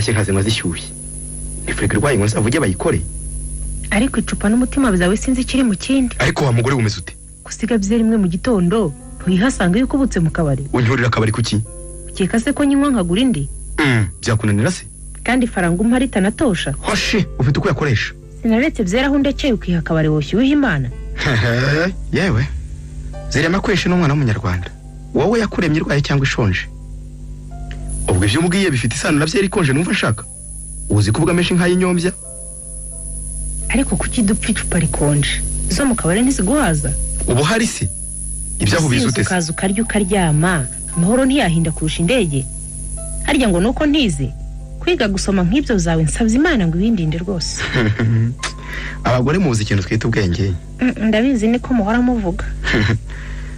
Ntashye nkazinywa zishyushye. Ni firigo irwaye ngo nzavuge bayikore? Ariko icupa n'umutima byawe sinzi ikiri mu kindi. Ariko wa mugore, wumeze ute? Gusiga byeri imwe mu gitondo, ntuyihasanga iyo ukubutse mu kabari? Unyurira akabari kuki? Ukeka se ko nyinywa nkagura indi? Byakunanira se? Kandi ifaranga umpa ritanatosha. Hoshi, ufite uko yakoresha. Sinaretse byera aho undekeye ukiha akabari, woshyuha Imana. Yewe, zirema kwesha n'umwana w'Umunyarwanda. Wowe yakuremye irwaye cyangwa ishonje? Ubwo ibyo umubwiye bifite isano na byeri ikonje numva nshaka? Uzi kuvuga menshi nk'ay'inyombya. Ariko kuki dupfa icupa rikonje? Izo mu kabari ntiziguhaza? Ubu hari se ibyaho biza Usinze ute se? Ukaza ukarya ukaryama, amahoro ntiyahinda kurusha indege? Harya ngo nuko ntize kwiga gusoma nk'ibyo zawe? Nsabye Imana ngo ibindinde rwose. Abagore muzi ikintu twita ubwenge. Ndabizi, niko muhora muvuga.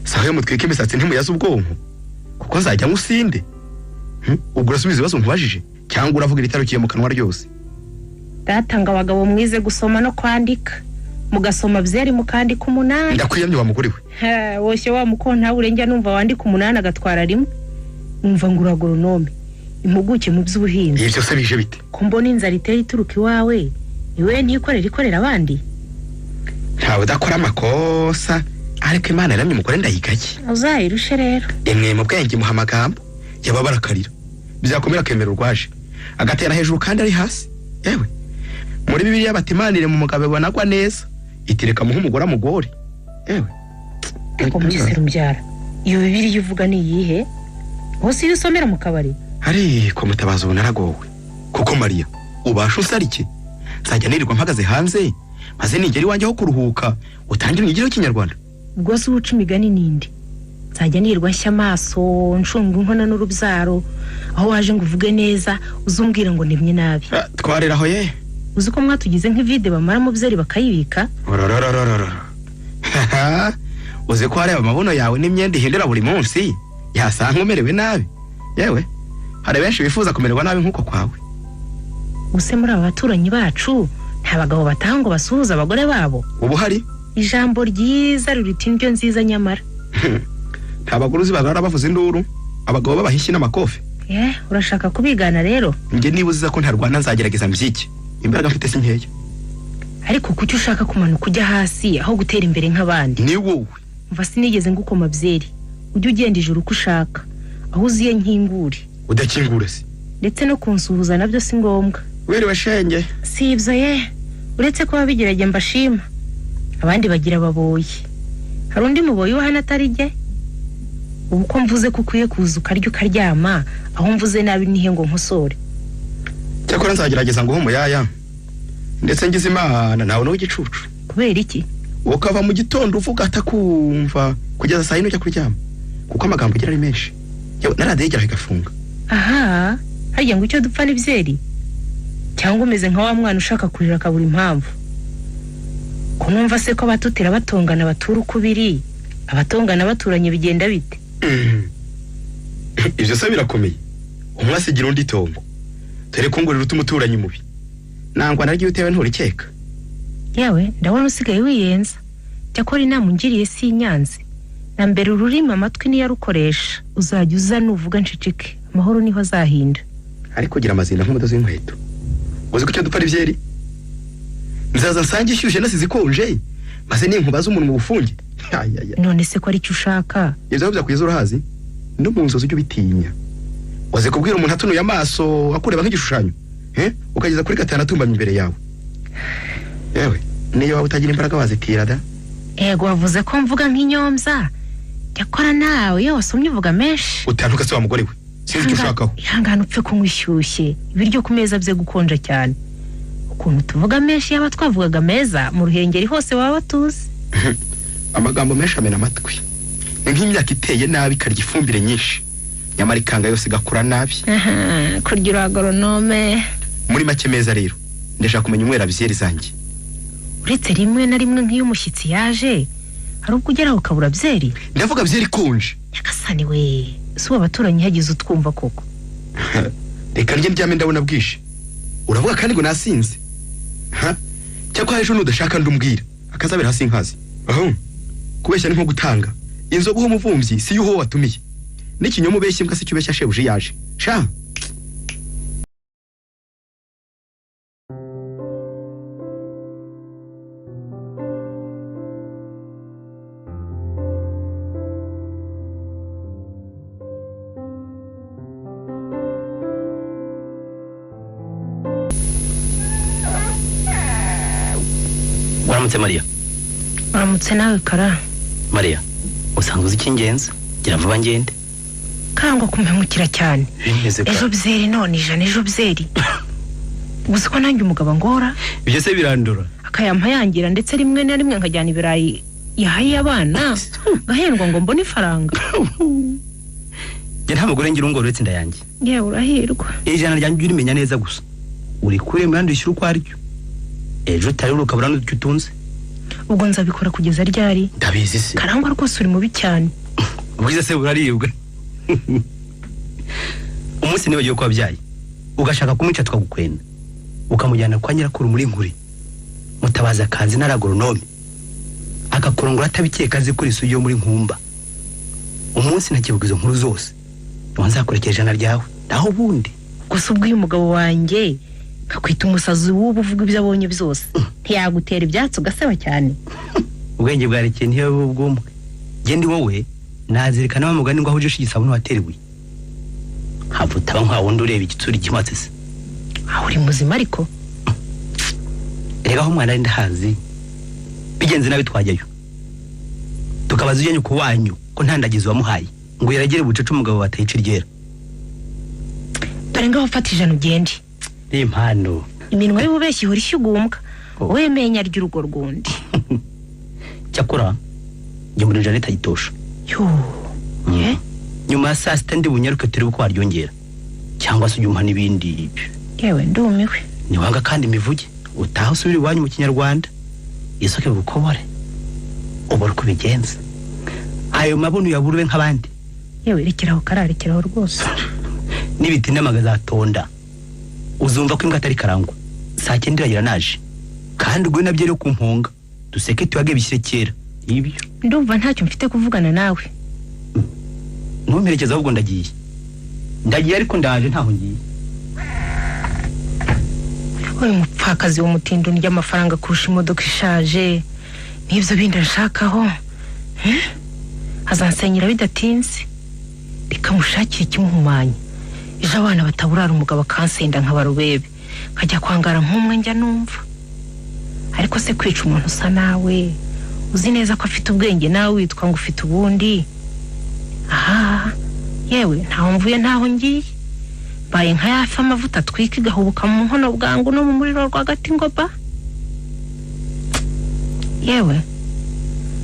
Sawa, iyo mutwika imisatsi ntimuyaze ubwonko, kuko nzajya nkusinde. Ubwo urasubiza ibibazo nkubajije cyangwa uravuga iritarukiye mu kanwa ryose? Data, ngo abagabo mwize gusoma no kwandika, mugasoma byeri mukandika umunani. Ndakwiyamye wa mugore we. Ha, woshye wa mukontabure, njya numva wandika umunani agatwara rimwe, numva ngo uragoronome, impuguke mu by'ubuhinzi. Ibyo se bije bite? Ko mbona inzara iteye ituruka iwawe, niwe ntikorera ikorera abandi? Ntawe udakora amakosa, ariko Imana yaramye umugore ndayigaye. Uzayirushe rero. Imwe mu bwenge imuha amagambo, yaba barakarira byakomera akemera urwaje, agatera hejuru kandi ari hasi. Yewe, muri Bibiliya bati: "Imanire mu mugabo banagwa neza," itireka muhe umugore amugore. Yewe. Ariko Mugesera umbyara, iyo Bibiliya uvuga ni iyihe? Hose iyo usomera mu kabari? Ariko Mutabazi, ubu naragowe kuko Mariya ubasha usarike nzajya nirirwa mpagaze hanze, maze nigera iwanjye aho kuruhuka utangire unyigireho Ikinyarwanda. Ubwo se uca imigani nindi? Nzajya nirwa nshya amaso ncunga inkono n'urubyaro, aho waje ngo uvuge neza uzumbwira ngo ndemye nabi? Ah, twarera aho ye. Uzi ko mwatugize nk'ivide bamaramo byeri bakayibika? Ororororororo, uzi ko wareba amabuno yawe n'imyenda ihindura buri munsi yasanga umerewe nabi? Yewe, hari benshi bifuza kumererwa nabi nk'uko kwawe. Ubuse muri aba baturanyi bacu nta bagabo bataha ngo basuhuze abagore babo? Ubu hari. Ijambo ryiza riruta indyo nziza nyamara. Nta bagore uzi barara bavuza induru, abagabo babahishyi n'amakofe? Eh, urashaka kubigana rero? Njye niba uziza ko ntarwana, nzagerageza mbyike, imbaraga mfite si nkeya. Ariko kuki ushaka kumanuka ujya hasi aho gutera imbere nk'abandi? Ni wowe. Mva, sinigeze ngukoma byeri. Ujye ugenda ijuru uko ushaka, aho uziye nkingure. Udakingura se? Ndetse no kunsuhuza nabyo si ngombwa. Wiriwe shenge. Si ibyo ye, uretse ko ababigerage mbashima, abandi bagira ababoyi. Hari undi muboyi wa hano atari jye? Ubu ko mvuze ko ukwiye kuza ukarya ukaryama, aho mvuze nabi nihe ngo nkosore? Cyakora nzagerageza nguhe umuyaya, ndetse ngize Imana nawe w'igicucu. Kubera iki? Ukava mu gitondo uvuga atakumva kugeza saa 4 ujya kuryama, kuko amagambo ugira ari menshi. Yewe, na radiyo igeraho igafunga. Aha harya ngo icyo dupfa ni byeri? Cyangwa umeze nka wa mwana ushaka kurira akabura impamvu? Ko numva se ko abatutira batongana batura uko biri, abatongana baturanye bigenda bite? Ibyo se birakomeye? Umwe asigira undi itongo. Dore ko ngurira uta umuturanyi mubi nangwa naryo utewe nturikeka. Yewe, ndabona usigaye wiyenza. Cyakora inama ungiriye si inyanze na mbere, ururimi amatwi niyo arukoresha. Uzajya uza nuvuga nceceke, amahoro niho azahinda. Ariko ugira amazinda nk'umudozi w'inkweto. Uzi ko icyo dupfa ari byeri? Nzaza nsange ishyushye nasize ikonje, maze ninkubaza umuntu mu bufunge. Ayaya. None se ko aricyo ushaka? Ibyo byakwiza urahazi, no mu nzozi ujye ubitinya. Waze kubwira umuntu atunuye amaso akureba nk'igishushanyo, eh? Ukageza kuri gatanu atumbamye imbere yawe. Yewe, niyo waba utagira imbaraga wazitira da. Ego, wavuze ko mvuga nk'inyombya. Cyakora nawe iyo wasomye uvuga menshi. Utantuka se wa mugore we, sinzi icyo ushakaho. Ihangane upfe kunywa ishyushye, ibiryo ku meza bye gukonja cyane. Ukuntu tuvuga menshi, yaba twavugaga meza mu Ruhengeri hose baba batuzi. Amagambo menshi amena amatwi. Ni nk'imyaka iteye nabi, ikarya ifumbire nyinshi, nyamara ikanga yose igakura nabi. Kurya uri agoronome. Muri make meza rero, ndashaka kumenya unywera byeri zanjye. Uretse rimwe na rimwe nk'iyo umushyitsi yaje, hari ubwo ugeraho ukabura byeri? Ndavuga byeri ikonje. Nyagasani we, si ubu abaturanyi hagize utwumva koko? Reka ndye ndyame, ndabona bwije. Uravuga kandi ngo nasinze. Ha, cyakora ejo nudashaka ndumbwira akazabera hasi nkazi aho. Kubeshya ni nko gutanga inzoga uha umuvumbyi, si yo uwo watumiye. N'ikinyoma ubeshya imbwa si cyo ubeshya shebuja yaje sha. Waramutse Mariya. Waramutse nawe Kara. Mariya, usanzwe uzi icy'ingenzi, gira vuba ngende. Karangwa kumpemukira cyane. Bimeze Ejo byeri none ijana, ejo byeri. Uzi ko nanjye umugabo ngora? Ibyo se birandura. Akayampa yangira, ndetse rimwe na rimwe nkajyana ibirayi yahaye abana ngahendwa ngo mbone ifaranga. Njye nta mugore ngira ungora uretse inda yanjye. Yewe urahirwa. Ijana ryanjye ujye urimenya neza gusa, urikure mu yandi ushyire uko aryo, ejo utari ukabura n'icyo utunze. Ubwo nzabikora kugeza ryari? Ndabizi se. Karangwa rwose uri mubi cyane. Ubwiza se buraribwa. Umunsi nibagiwe ko wabyaye ugashaka kumwica tukagukwena, ukamujyana kwa nyirakuru muri Nkuri, Mutabazi akazi n'aragoronome akakurongora atabikeka azi ko isugi yo muri Nkumba. Umunsi ntakivuga izo nkuru zose, niho nzakurekera ijana ryawe, naho ubundi. Gusa ubwo uyu mugabo wanjye nkakwita umusazi w'ubu uvuga ibyo abonye byose, ntiyagutera ibyatsi ugaseba cyane. Ubwenge bwarekeye ntiyo bw'umwe. Njye ndi wowe nazirikana wa mugani ngo aho ujishe igisabo ntiwatera ibuye. Hava utaba nka wundi ureba igitsuri kimatse se. Aho uri muzima ariko. Rega aho umwana ari ndahazi, bigenze nabi twajyayo tukabaza ujya nyoko wanyu ko nta ndagizo wamuhaye ngo yaragere bucece umugabo batayica iryera. Dore ngaho fata ijana ugende. Ni impano. Iminwa y'ububeshyi ihora ishyugumbwa. Wowe menya ry'urugo rw'undi. Cyakora njye muri Jeannette ayitosha. Yo. Ye? Nyuma ya saa sita ndi bunyaruke turebe uko waryongera, cyangwa se ujye umpa n'ibindi. Yewe ndumiwe. Niwanga kandi imivuge utaha usubire iwanyu mu Kinyarwanda, isoke bugukobore ubure uko ubigenza, ayo mabuno uyabure ube nk'abandi. Yewe rekeraho Kara, rekeraho rwose. N'ibiti n'amagazatonda uzumva ko imbwa atari Karangwa. Saa cyenda iragira naje, kandi ubwo nabyo rero kumponga duseke tuyage bishyire kera ibyo. Ndumva ntacyo mfite kuvugana nawe. Ntumperekeze ahubwo ndagiye, ndagiye ariko ndaje ntaho ngiye. Uyu mupfakazi w'umutindo ndya amafaranga kurusha imodoka ishaje, n'ibyo bindi anshakaho. Azansenyera bidatinze. Reka mushakire ikimuhumanya, ejo abana bataburara umugabo akansenda nkabarubebe, nkajya kwangara nk'umwe njya numva. Ariko se kwica umuntu usa nawe, uzi neza ko afite ubwenge, nawe witwa ngo ufite ubundi. Aha yewe ntaho mvuye ntaho ngiye, mbaye nka yafi amavuta atwika igahubuka mu nkono bwangu no mu muriro rwagati ngo ba. Yewe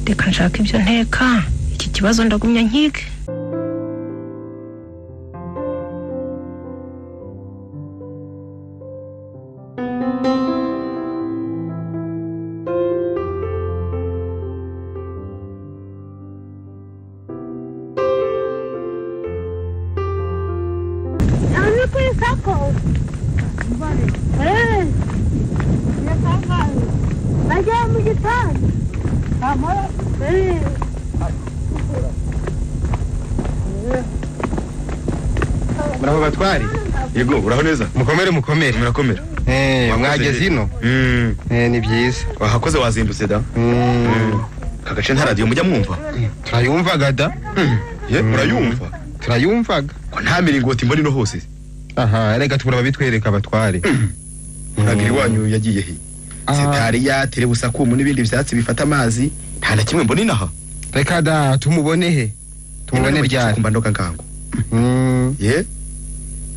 reka nshaka ibyo nteka, iki kibazo ndagumya nkige. Muraho batwari. Yego uraho neza. Mukomere mukomere. Murakomera. Mwageze ino? Ni byiza. Wahakoze wazindutse da. Kagace nta radio mujya mwumva? Turayumvaga da. Ye murayumva? Turayumvaga. Ko nta miringoti mbona ino hose. Aha, reka tubura babitwereka batware. Muragira iwanyu yagiye he? Setariya, terebusakumu n'ibindi byatsi bifata amazi, nta na kimwe mbona inaha. Reka da tumubone he? Tumubone ryari? Kumba ndoka ngango. Ye?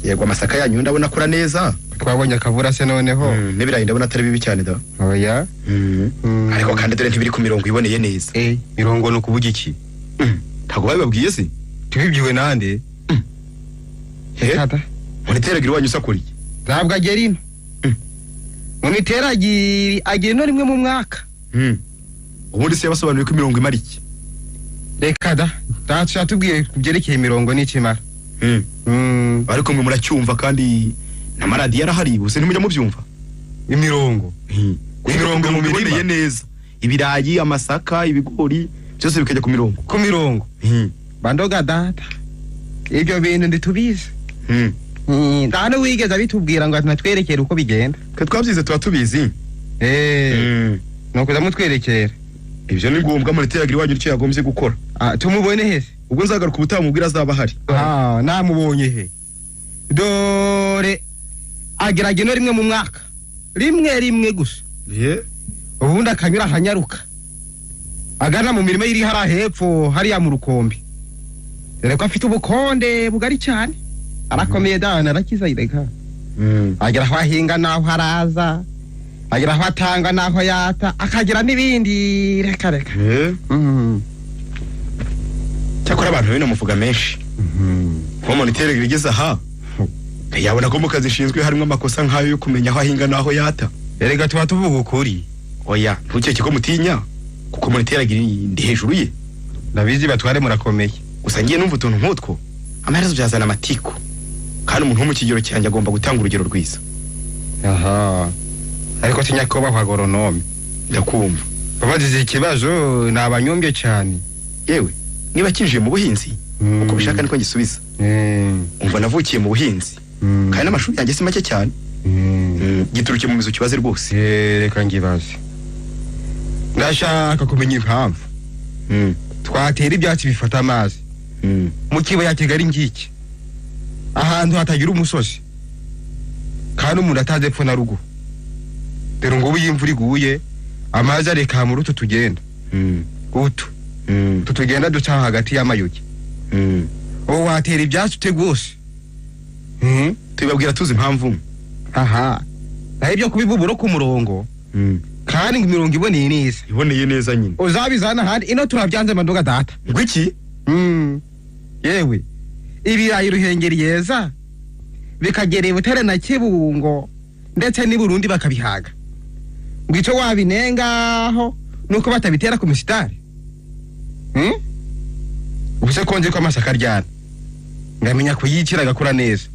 Yego amasaka yanyu ndabona akura neza. Twabonye akavura se noneho. N'ibirayi ndabona atari bibi cyane da. Oya. Ariko kandi dore ntibiri ku mirongo iboneye neza. Mirongo no kuvuga iki? Ntago babibabwiye se? Tubibyiwe nande? He? Muniteragira iwanyu usakuriye. Ntabwo agera ino. Muniteragira agera ino rimwe mu mwaka. Ubundi se yabasobanuriye ko imirongo imara iki? Reka da. Ntacyo yatubwiye kubyerekeye imirongo n'ikimara. Ariko mwe muracyumva kandi n'amaradiyo arahari ubuse ntimujya mubyumva. Imirongo. Imirongo mu mirima neza. Ibirayi, amasaka, ibigori byose bikajya ku mirongo. Ku mirongo. Bandoga data. Ibyo bintu nditubizi. Nta n'uwigeze abitubwira ngo natwerekere uko bigenda. Twe twabyize tuba tubizi. Nuko mutwerekera. Ibyo ni ngombwa muniteragira iwanyu icyo yagombye gukora. Tumubone he? Ubwo nzagaruka ubutaha mubwira azaba ahari. Namubonye he? Dore agerage no rimwe mu mwaka. Rimwe rimwe gusa. Ye? Ubundi akanyura ahanyaruka agana mu mirima iri hariya hepfo hariya mu rukombe. Dore ko afite ubukonde bugari cyane, arakomeye dana, arakiza ireka. Agera aho ahinga n'aho araza, agera aho atanga n'aho yata, akagira n'ibindi reka reka. Cyakora abantu bino muvuga menshi. Nko monitere igeze aha yabona ko mu kazi ishinzwe harimo amakosa nk'ayo yo kumenya aho ahinga n'aho yata. Erega tuba tuvuga ukuri. Oya, ntukeke ko mutinya kuko monitere agira ndi hejuru ye. Ndabizi batware murakomeye. Gusa ngiye numva utuntu nk'utwo amaherezo byazana amatiku, kandi umuntu wo mu kigero cyanjye agomba gutanga urugero rwiza. Aha, ariko sinyakubahwa agoronome, ndakumva babazize ikibazo ni abanyombye cyane. Yewe niba kinjiye mu buhinzi uko bishaka niko ngisubiza. Umva navukiye mu buhinzi kandi n'amashuri yanjye si make cyane. Gituruke mu mizo kibaze rwose. Reka ngibaze, ndashaka kumenya impamvu twatera ibyatsi bifata amazi mu kibaya Kigali ngiki, ahantu hatagira umusozi kandi umuntu atazi epfo na ruguru. Dore ngo ubu iyo imvura iguye amazi areka muri utu tugenda utu tugenda duca hagati y'amayugi. Ubu watera ibyatsi ute rwose? Tubibabwira tuzi impamvu. Aha, naho ibyo kubibubura ku murongo kandi ngo imirongo iboneye neza. Iboneye neza nyine. Uzabizana ahandi ino turabyanze manduga data. Ngwiki? Yewe ibirayi Ruhengeri yeza bikagera i Butare na Kibungo ndetse n'i Burundi bakabihaga. Ngo icyo wabinengaho nuko batabitera ku misitari. Ubuse ko nzi ko amasaka aryana ngamenya kuyikira agakura neza.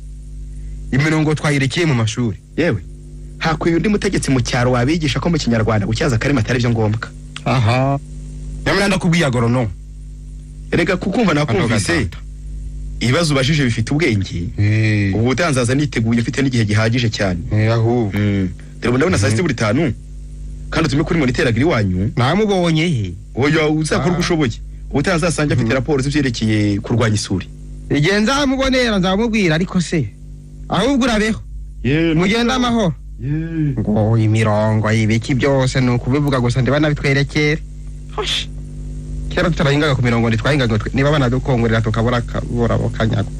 Imirongo twayirekeye mu mashuri. Yewe hakwiye undi mutegetsi mu cyaro wabigisha ko mu Kinyarwanda gutyaza akarima atari byo ngombwa. Aha, nyamara ndakubwiye agoronome. Erega kukumva nakumvise ibibazo ubajije bifite ubwenge. Ubu utanzaza niteguye mfite n'igihe gihagije cyane. Ahubwo dore ndabona saa 6:05 kandi utume kuri monitere agiri wanyu. Namubonye he? Oya, uzakora uko ushoboye. Ubutanzaza sanjye afite raporo z'ibyerekeye kurwanya isuri. Igihe nzamubonera nzamubwira, ariko se ahubwo urabeho mugenda amahoro. Ngo imirongo ibiki byose ni ukubivuga gusa ndiba nabitwerekere. Hoshi, kera tutarahingaga ku mirongo ntitwahingaga niba banadukongorera tukabura kabura kanyago.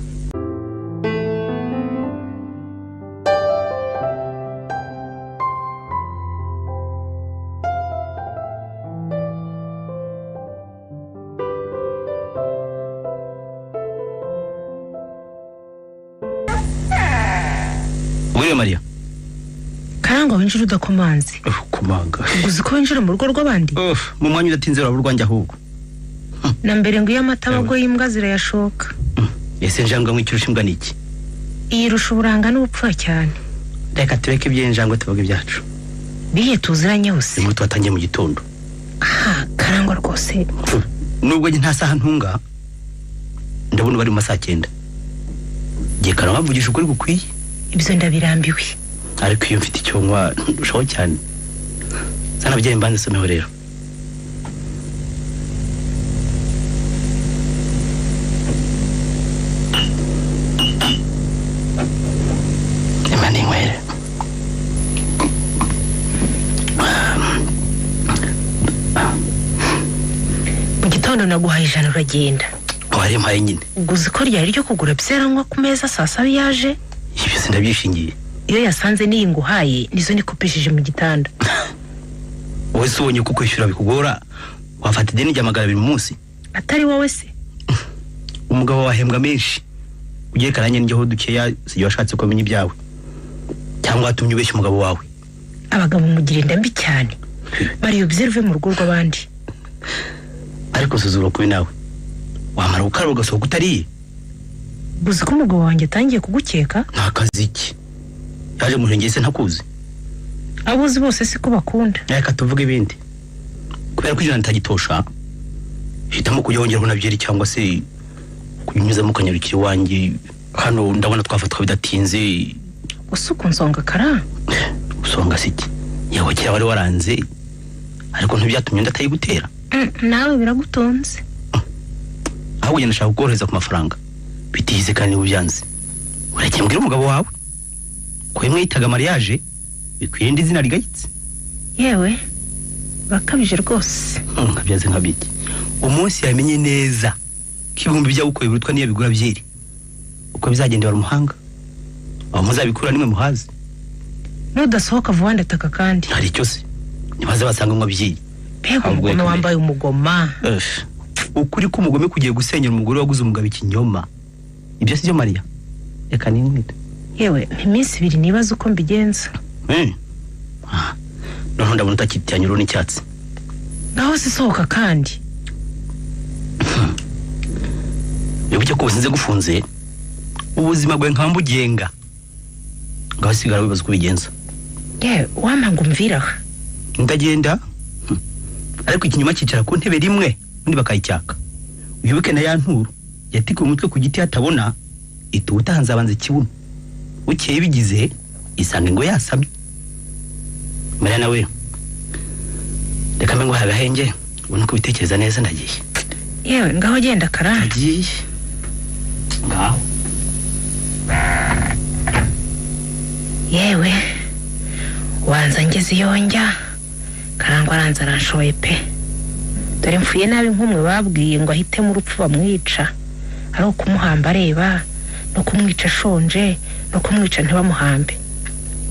Wiriwe Mariya. Karangwa winjira udakomanze. Komanga. Uzi ko winjira mu rugo rw'abandi? Mu mwanya udatinze uraba urwanjye ahubwo. Na mbere ngo iyo amata abagoye imbwa zirayashoka. Ese njangwe mwikirusha imbwa niki? Iyirusha uburanga n'ubupfura cyane. Reka tureke iby'injangwe tuvuge ibyacu. Bihe tuziranye hose. Inkuru twatangiye mu gitondo. Ah, Karangwa rwose. Nubwo njye nta saha ntunga ndabona bari mu masaha 9. Giye Karangwa mvugisha ukuri gukwiye. Ibyo ndabirambiwe. Ariko iyo mfite icyo nywa ndushaho cyane. Sana byaye mbanze someho rero. Imana inywere. Mu gitondo naguhaye 100 uragenda. Wari mpaye nyine. Uguze ko ryari ryo kugura byeranywa ku meza saa 7 yaje? Ibyo sindabyishingiye. Iyo yasanze niyi nguhaye nizo nikopesheje mu gitanda. Wowe se ubonye ko kwishyura bikugora wafata ideni rya 200 mu munsi? Atari wowe se? Umugabo wahembwa menshi. Ugiye karanye njyeho dukeya sijye washatse ko amenya ibyawe. Cyangwa watumye ubeshya umugabo wawe. Abagabo mugira inda mbi cyane. Bari observe mu rugo rw'abandi. Ariko suzura kubi nawe. Wamara gukaraba ugasohoka utariye. Uzi ko umugabo wanjye atangiye kugukeka? Nta kazi iki. Yaje mu Ruhengeri se ntakuzi. Abuzi bose siko bakunda. Reka tuvuge ibindi. Kubera ko ijana ritagitosha, hitamo kujya wongeraho na byeri cyangwa se kunyuzamo ukanyarukira iwanjye. Hano ndabona twafatwa bidatinze. Usuka unsonga kara? Usonga se iki? Yewe kera wari waranze ariko ntibyatumye ndatayigutera. Nawe biragutunze. Ahubwo njye ndashaka kukorohereza ku mafaranga. Bitihize kandi niba ubyanze. Ureke mbwira umugabo wawe ko yimwe yitaga mariage bikwiye indi zina rigayitse. Yewe Urakabije rwose. Nkabyaze nkabiki. Umunsi yamenye neza ko ibihumbi by'abukoye birutwa n'iyo bigura byeri. Uko bizagenda bara umuhanga. Aho muzabikura nimwe muhazi. Nudasohoka vuba ndataka kandi. Hari icyo se. Nibaze basanga mwa byeri. Mbega umugome wambaye umugoma. Ukuri k'umugome kugiye gusenyera umugore waguze umugabo ikinyoma. Ibyo si byo Mariya. Reka ninkwita. Yewe, iminsi ibiri nibaza uko mbigenza. Noneho ndabona utakitanya uruhu n'icyatsi. Ngaho sisohoka kandi. Wibuke ko ubusinze gufunze ubuzima bwawe nkaba mbugenga. Ngaho sigara wibaza uko ubigenza. Yewe, wampa ngo umvire aha. Ndagenda. Ariko ikinyoma cyicara ku ntebe rimwe undi bakayicyaka. Wibuke na ya nturu yatikuye umutwe ku giti hatabona ituba utahanze abanza ikibuno. Bukeye bigize isanga ingo yasamye. Mariya nawe reka mbe nguhaye agahenge ubone uko ubitekereza neza ndagiye. Yewe, ngaho genda karara. Ndagiye. Ngaho. Yewe, wanza ngeze iyo njya. Karangwa aranza aranshoye pe. Dore mfuye nabi nk'umwe babwiye ngo ahitemo urupfu bamwica. Ari ukumuhamba areba, no kumwica ashonje, no kumwica ntibamuhambe.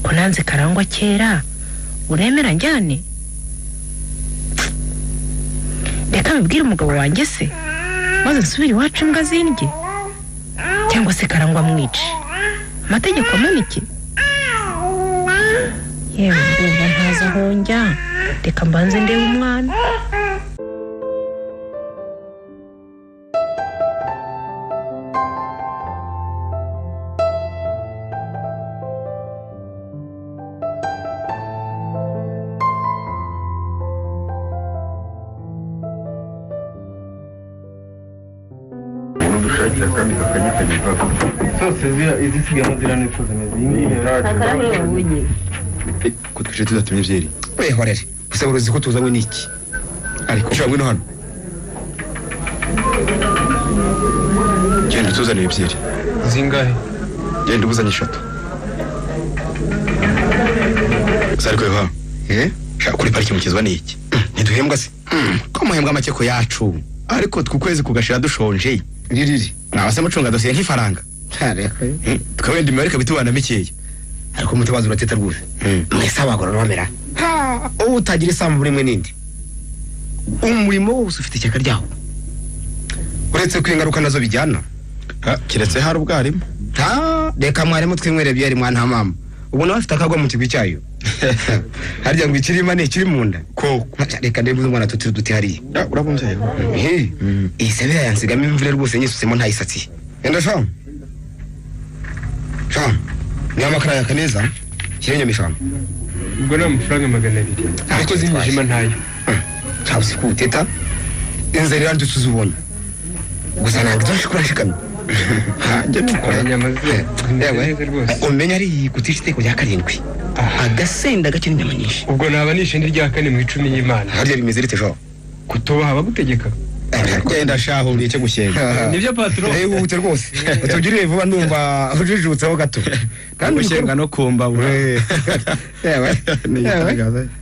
Ko nanze Karangwa kera, uremera njyane? Reka mbibwire umugabo wanjye se, maze nsubire iwacu imbwa zindye, cyangwa se Karangwa amwice. Amategeko amanike. Yewe, ndumva ntazi aho njya, reka mbanze ndebe umwana. Ko twije tudatumye byeri. Wehorere. Gusa uruzi ko tuzanywe n'iki? Ariko ushaka ngwino hano. Genda utuzanire byeri. Zingahe? Genda ubuzanye eshatu. Gusa ariko yoha. Shaka kuri pariki mukizwa n'iki? Ntiduhembwa se? Ko muhembwa make ko yacu. Ariko twukwezi kugashira dushonje. Ririri. Nabase mucunga dosiye nk'ifaranga. Tukawenda imibare ikabitubana mikeya. Ariko mutabazi urateta rwose. Mwese abagororomera. Ha, utagira isambu rimwe n'indi. Umurimo wose ufite ishyaka ryawo. Uretse ko ingaruka nazo bijyana. Kiretse hari ubwarimu. Reka mwarimu twinywere byeri mwana mama. Ubu nawe afite akagwa mu kigwi cyayo. Harya ngo ikirima ni ikiri mu nda. Koko. Reka ndebe umwana tutiri duti hariya. Urabumvye. Iyi sebera yansigamo imvura rwose nyisutsemo ntayisatsiye. Enda sham. Sham. Ni amakara yaka neza. Shyira inyama eshanu. Ubwo ni amafaranga 200. Ariko z'imijima ntayo. Ntabwo kuteta. Inzara irandutse uzubonye. Gusa nanga izo nshikura nshikamye. Njye nukora. Inyama ze rwose. Umenya ari kutisha iteko rya 7. Agasenda gake n'inyama nyinshi. Ubwo naba nishe n'irya 4 mu 10 y'Imana. Harya bimeze rite jo? Kutubaha abagutegeka. Genda shaho uriye cyo gushyenga. Nibyo patro. Wihute rwose. Utugirire vuba ndumva ujijutseho gato. Kandi gushyenga no kumbabura. Yewe.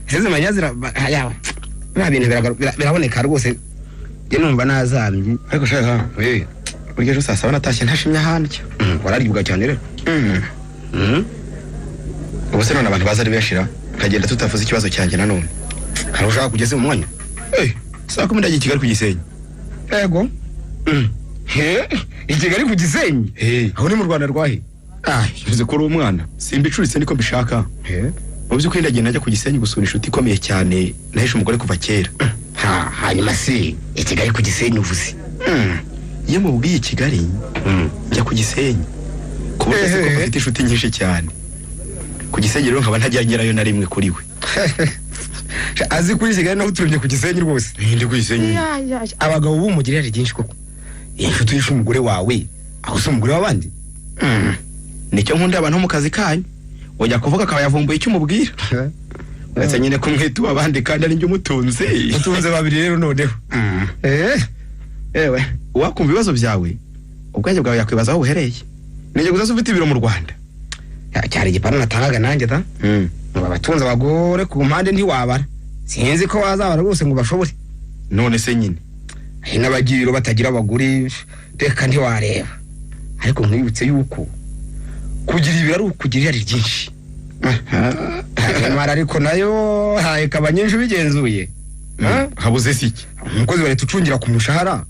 Seze manyazira yawe. Nta bintu biraboneka rwose. Njye numva nazamye. Ariko shaho. Burya ejo saa 7 natashye ntashimye ahandya. Wararibwa cyane rero. Ubu se none abantu baza ari benshi ra. Nkagenda tutavuze ikibazo cyanjye nanone. Hari ushaka kugeze mu mwanya? Saa 10 ndagiye Kigali ku Gisenyi. Ego. I Kigali ku Gisenyi? Aho ni mu Rwanda rwahe? Bivuze ko uri umwana. Simbicuritse niko mbishaka. Mu by'ukuri ndagenda najya ku Gisenyi gusura inshuti ikomeye cyane nahishe umugore kuva kera. Hanyuma se i Kigali ku Gisenyi uvuze? Iyo mubwiye i Kigali njya ku Gisenyi. Ku buryo se ko mfite inshuti nyinshi cyane. Ku Gisenyi rero nkaba ntajya ngerayo na rimwe kuri we. Azi kuri Kigali naho uturumye ku Gisenyi rwose. Ndi ku Gisenyi. Abagabo b'umugirira ryinshi koko. Inshuti yishe umugore wawe, aho se umugore w'abandi? Nicyo nkunda abantu mu kazi kanyu. Ujya kuvuga akaba yavumbuye icyo umubwira. Uretse nyine kumwita abandi kandi ari njye umutunze. Utunze babiri rero noneho. Ewe, uwakumva ibibazo byawe, ubwenge bwawe yakwibaza aho buhereye. Nijye gusa ufite ibiro mu Rwanda. Cyari igipano natangaga nanjye da. Ngo abatunze abagore ku mpande ntiwabara. Sinzi ko wazabara rwose ngo bashobore. None se nyine hari n'abagiriro batagira abagore, reka ntiwareba. Ariko nkwibutse yuko kugira ibiro ari ukugira irari ryinshi. Nyamara ariko nayo ikaba nyinshi ubigenzuye. Habuze se iki? Umukozi wa leta ucungira ku mushahara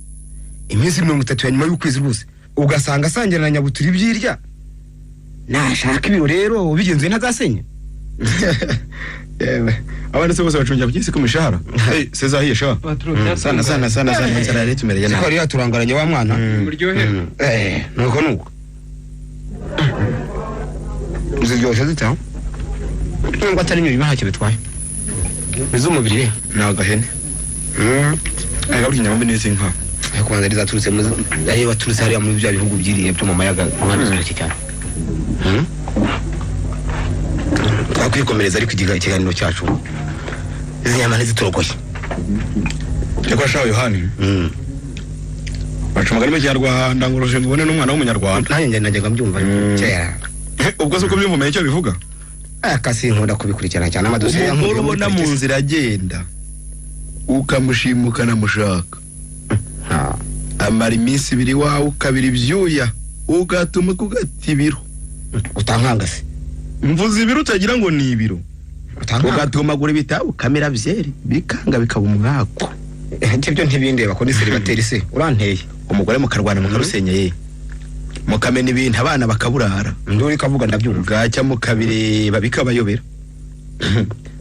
iminsi 30 ya nyuma y'ukwezi rwose, ugasanga asangira na nyabutura ibyirya. Nashaka ibiro rero ubigenzuye ntazasenya. Yewe, abandi se bose bacungira ku cyisi ku mishahara. Hey, sezahiye sha. Sana sana sana sana inzara yari itumereye Siko nabi. yari yaturangaranye wa mwana. Muryoherwe. Nuko nuko ziryoshye zita nubwo atari imirima ntacyo bitwaye, iz'umubiri re Ni agahene. Ariko burya inyama mbi ni iz'inka. Ariko kubanza ari zaturutse muri ari baturutse hariya muri bya bihugu byiriye byo mu mayaga nka ziryoshye cyane. Twakwikomereza ariko ikiganiro cyacu izi nyama ntiziturogoye. Ariko sha Yohani, baca umugani mu Kinyarwanda ngo urushinga ubone n'umwana w'umunyarwanda. Nanjye njye najyaga mbyumva kera. Ubwo se uko mbyumva icyo bivuga? Aka sinkunda kubikurikirana cyane amadosiye Umugore ubona mu nzira agenda ukamushima ukanamushaka, amara iminsi ibiri iwawe ukabira ibyuya ugatuma kugata ibiro. Utankanga se? Mvuze ibiro utagira ngo ni ibiro. Utankanga. Ugatumagura ibitabo ukamira byeri bikanga bikaba umwaku. Ibyo ntibindeba ko ni seribateri se uranteye. Umugore mukarwana mukarusenya ye, mukamena ibintu abana bakaburara. Nduri kavuga ndabyumva. Bwacya mukabireba bikabayobera.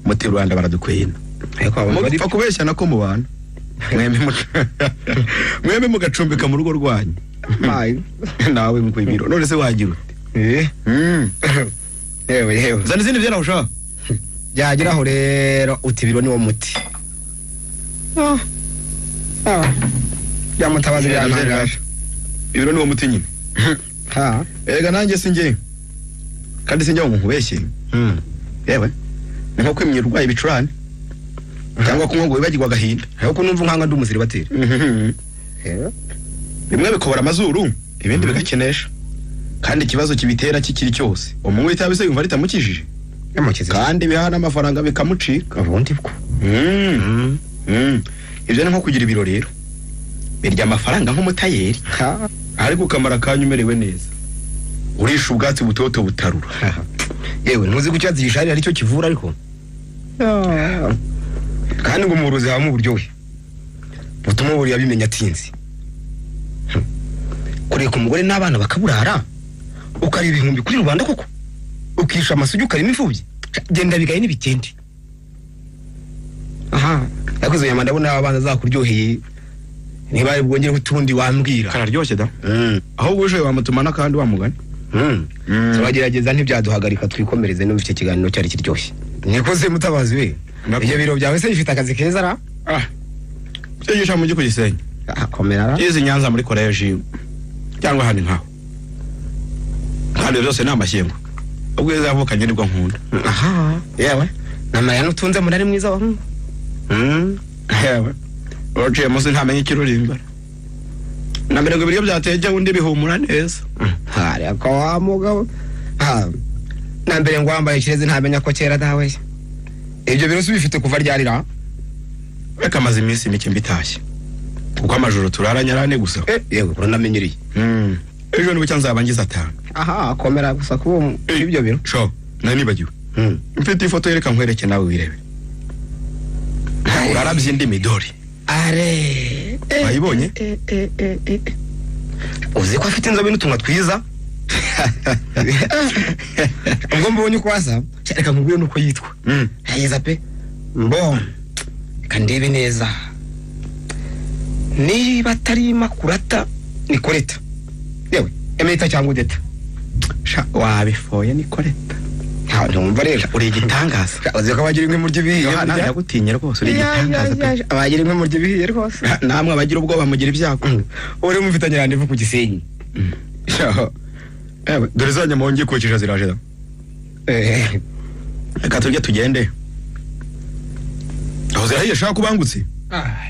Muti Rwanda baradukwena. Ariko abantu bari Mupfa kubeshya nako mubana. Mwembe mugacumbika mu rugo rwanyu. Nawe ngo ibiro none se wagira ute? Yewe yewe. Zana izindi byera ushaka. Byageraho rero uti ibiro niwo muti. Byamutabaza byantangaje. Ibiro niwo muti nyine. Erega nanjye sinjye. Kandi sinjye ngo nkubeshye. Yewe. Ni nko kwimya urwaye ibicurane. Cyangwa kunywa ngo wibagirwe agahinda. Ariko numva nkanga ndi umuseribateri. Bimwe bikobora amazuru, ibindi bigakenesha. Kandi ikibazo kibitera kikiri cyose. Umunywi w'itabi se yumva ritamukijije. Kandi bihaha n'amafaranga bikamucika. Ubundi bwo. Ibyo ni nko kugira ibiro rero. Birya amafaranga nk'umutayeri. Ariko ukamara akanya umerewe neza. Urisha ubwatsi butoto butarura. Yewe ntuzi ko icyatsi gisharira aricyo kivura ariko. Kandi ngo umurozi habamo uburyohe butuma buriya bimenya atinze. Kureka umugore n'abana bakaburara, ukareba ibihumbi kuri rubanda koko, ukisha amasugi ukarima imfubyi, genda bigaye n'ibikende. Aha ariko izo nyama ndabona abana zakuryoheye, niba ari bwongere utundi wambwira. Kararyoshye da. Ahubwo uje wamutuma n'akandi wamugani. Turagerageza ntibyaduhagarika twikomereze n'ubu icyo kiganiro cyari kiryoshye. Nikoze mutabazi we. Ibyo biro byawe se bifite akazi keza ra? Cyigisha mu Gisenyi. Komera ra. Yize Nyanza muri college cyangwa handi nkaho. Kandi byose ni amashyengo. Ubwo yavukanye nibwo nkunda. Aha. Yewe. Namaya nutunze munari mwiza wa. Yewe. Uciye munsi ntamenye ikirurimba. Na mbere ngo ibiryo byateye undi bihumura neza. Hari ako wa mugabo. Na mbere ngo wambaye kireze ntamenya ko kera dawe. Ibyo biro bifite kuva ryarira. Reka amaze iminsi mike mbitashye. Kuko amajoro turaranye arane gusa. Yewe uranamenyereye. Ejo nibucya nzaba ngize 5. Aha komera gusa kubo ibyo biro. Sho, nari nibagiwe. Mfite ifoto yereka nkwereke nawe wirebe. Urarabye indi midori. Are. Wayibonye? Uzi ko afite inzobe n'utunwa twiza? Ubwo mbonye uko asa, reka nkubwire nuko yitwa. Hayeza pe. Mbon. Reka ndebe neza. Niba atari Makurata ni Koreta. Yewe, Emerita cyangwa Udeta. Sha wabifoye ni Koreta. Nta ntumva rero. Uri igitangaza. Uzi ko abagira imwe muryo ibihiye. Ndagutinye rwose uri igitangaza pe. Abagira imwe muryo ibihiye rwose. Namwe abagira ubwoba mugira ibyago. Uri mufitanye randevu ku Gisenyi. Ewe, dore za nyama wongeye kokeje ziraje da. Reka turye tugende. Aho zirahiye shaka kubangutse.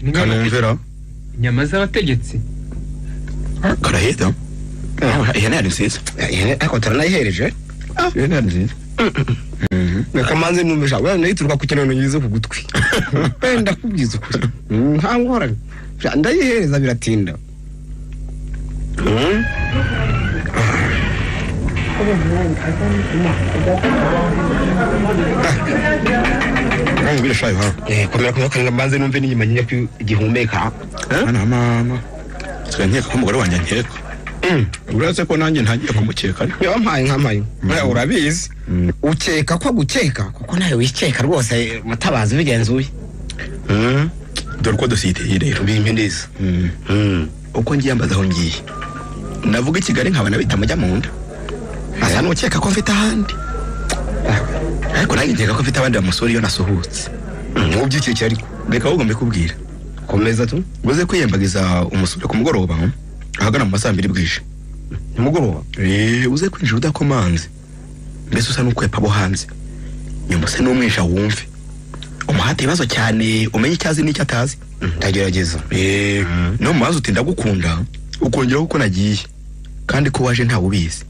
Ni Kanumvera. Inyama z'abategetsi. Karahita. Ihene yari nziza. Ihene ariko turanayihereje. Ihene yari nziza. Reka manze numve sha, wenda nayituruka ku kintu ngize ku gutwi. Wenda kubwiza ukuri. Nta ngorane. Sha, ndayihereza biratinda. Nkubwire shayo ha. Komera komera kandi mbanze numve n'inyuma nyine ko igihumeka. Mwana mama. Sigaye nkeka ko umugore wanjye ankeka. Uretse ko nanjye ntangiye kumukeka ariko. Yampaye nkampaye. Urabizi. Ukeka ko agukeka kuko nawe wikeka rwose Mutabazi bigenzuye. Dore uko dosiye iteye rero. Bimpe neza. Uko ngiye ambaza aho ngiye. Navuga i Kigali nkabona bitamujya mu nda. Asa n'ukeka ko mfite ahandi. Ariko nanjye nkeka ko mfite abandi bamusura iyo nasuhutse. Ubyikekeye ariko. Reka ahubwo mbikubwire. Komeza tu. Uze kwiyambagiza umusure ku mugoroba ahagana mu masaha 2 bwije. Nimugoroba? Uze kwinjira udakomanze. Mbese usa n'ukwepa abo hanze. Nyuma se n'umwisha wumve. Umuhate ibibazo cyane umenye icyo azi n'icyo atazi. Ndagerageza. No mubazo uti ndagukunda ukongeraho uko nagiye. Kandi ko waje ntawe ubizi.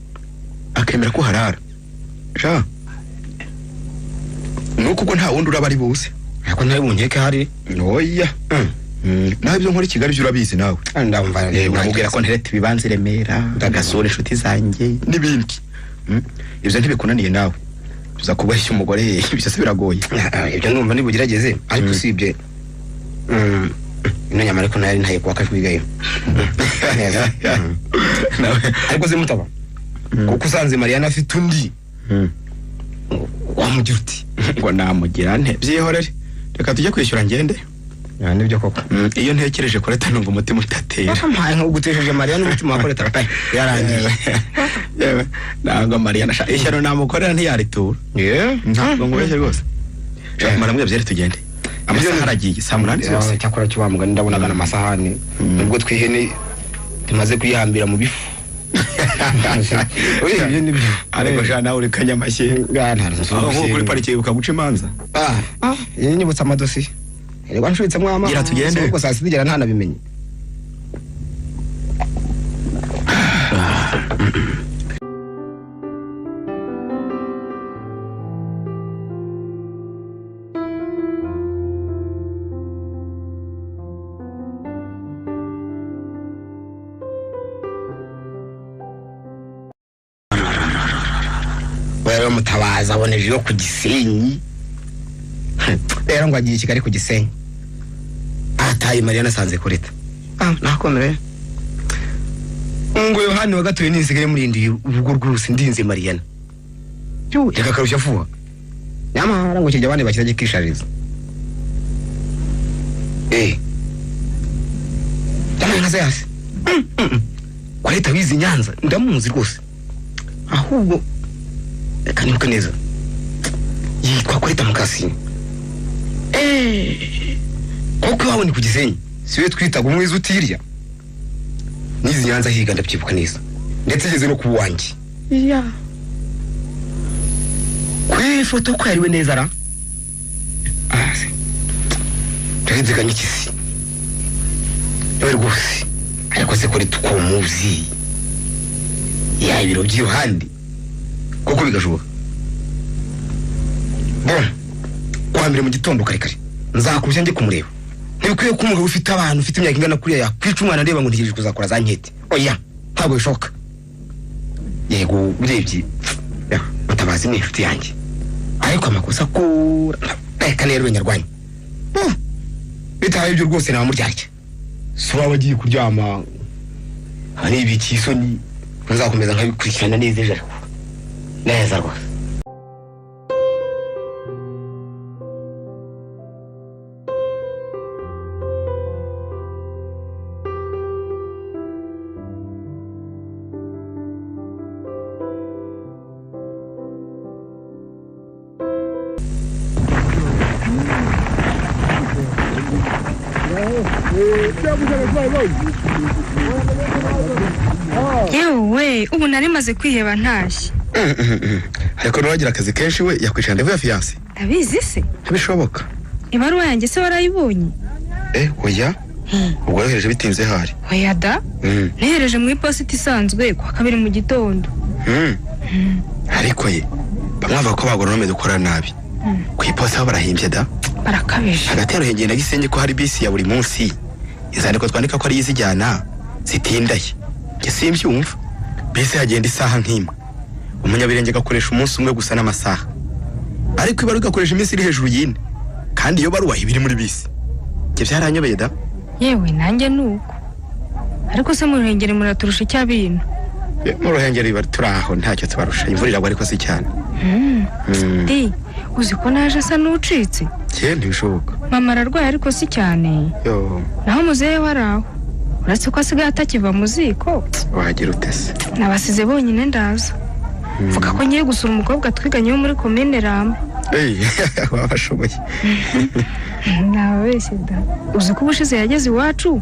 Akemera ko harara. Sha. Nuko ubwo nta wundi uraba ari buze. Ariko ntawe bunkeke hari. Oya. Nawe ibyo nkora i Kigali byo urabizi nawe. Ndamva uramubwira ko ntereta ibibanza i Remera, ndagasura inshuti zanjye n'ibindi. Ibyo ntibikunaniye nawe. Uza kubeshya umugore ibyo se biragoye. Ibyo ndumva nibugerageze ariko usibye ino nyama ariko nari ntaye kuwa kajwigayo. Neza. Ariko se Mutaba. Kuko usanze Mariana afite undi. Wamugira uti ngo namugira nte byihorere. Reka tujye kwishyura ngende. Nibyo koko. Iyo ntekereje Koreta numva umutima utatera. Mpaye nko gutesheje Mariana umutima wa Koreta pe. Yarangiye. Yewe ntabwo Mariana sha ishyano namukorera ntiyaritura. Ntabwo ngubeshye rwose. Sha maramwe byere tugende. Amasaha aragiye saa 8 zose. Cyakora cyo bamugani ndabona gana amasahani. Nubwo twihene tumaze kuyihambira mu bifu. Oya ibyo nibyo. Ariko sha nawe uri kanyamashye. Aho kuri parike ukaguca imanza. Nyibutsa amadosiye. Erega nshubitse mwama. Gira tugende. Ubwo saa sita igera ntanabimenye. Wewe Mutabazi aboneje yo ku Gisenyi. Rero ngo agiye i Kigali ku Gisenyi. Ataye Mariana asanze Koreta. Nakomere. Ngo Yohani wa gatoye ninsigaye murindiye urugo rwose ndinze Mariana. Cyo reka karushya vuba. Nyamara ngo kijya abandi bakirage kishariza. Nyamara nkaza yasi. Koreta wizi Nyanza ndamuzi rwose. Ahubwo reka nibuke neza. Yitwa Koreta Mukasine. Koko iwawe ni ku Gisenyi. Siwe twitaga umwiza utirya. Nizi Nyanza higa ndabyibuka neza. Ndetse igeze no ku wanjye. Kuri ifoto ko yariwe neza ra. Se. Ndariziganya ikisi. Yewe rwose. Ariko se kuri tukomuzi. Ya ibiro by'iruhande. Koko bigashoboka. Bon. Kwa mbere mu gitondo kare kare. Nzakurusha njye kumureba. Ntibikwiye ko umugabo ufite abantu ufite imyaka ingana kuriya yakwica umwana areba ngo ntegereje kuzakora za nkete. Oya, ntabwo bishoboka. Yego urebye Mutabazi ni inshuti yanjye. Ariko amakosa ko reka rero nyarwanya. Bitaye ibyo rwose namuryarya. So waba agiye kuryama hari ibiki isoni nzakomeza nkabikurikirana neza ejo ariko. Neza rwose. Yewe ubu nari maze kwiheba ntashye. Ariko nuragira akazi kenshi we yakwicara ndevu ya fiancé. Ndabizi se? Ntibishoboka. Ibaruwa yanjye se warayibonye? Oya. Ubwo yohereje bitinze hari. Oya da. Nehereje mu iposita isanzwe kwa kabiri mu gitondo. Ariko ye Bamwe bavuga ko abagoronome dukora nabi. Ku iposita ho barahimbye da. Barakabije. Hagati ya Ruhengeri na Gisenyi ko hari bisi ya buri munsi. Inzandiko twandika ko ari izijyana zitindaye. Njye simbyumva. Bisi hagenda isaha nk'imwe. Umunyabirenge agakoresha umunsi umwe gusa n'amasaha. Ariko ibaruwa igakoresha iminsi iri hejuru y'ine. Kandi iyo baruwa iba iri muri bisi. Njye byaranyobeye da. Yewe nanjye ni uko. Ariko se mu Ruhengeri muraturusha icyabintu? Mu Ruhengeri turi aho ntacyo tubarusha. Imvura iragwa ariko si cyane. Di, uzi ko naje asa n'ucitse? Cye ntibishoboka. Mama ararwaye ariko si cyane. Yo. Naho muzehe we ari aho. Uretse ko asigaye atakiva mu ziko. Wagira ute se? Nabasize bonyine ndaza. Mvuga ko ngiye gusura umukobwa twiganye wo muri komine Ramba. Wabashoboye. Nababeshye da. Uzi ko ubushize yageze iwacu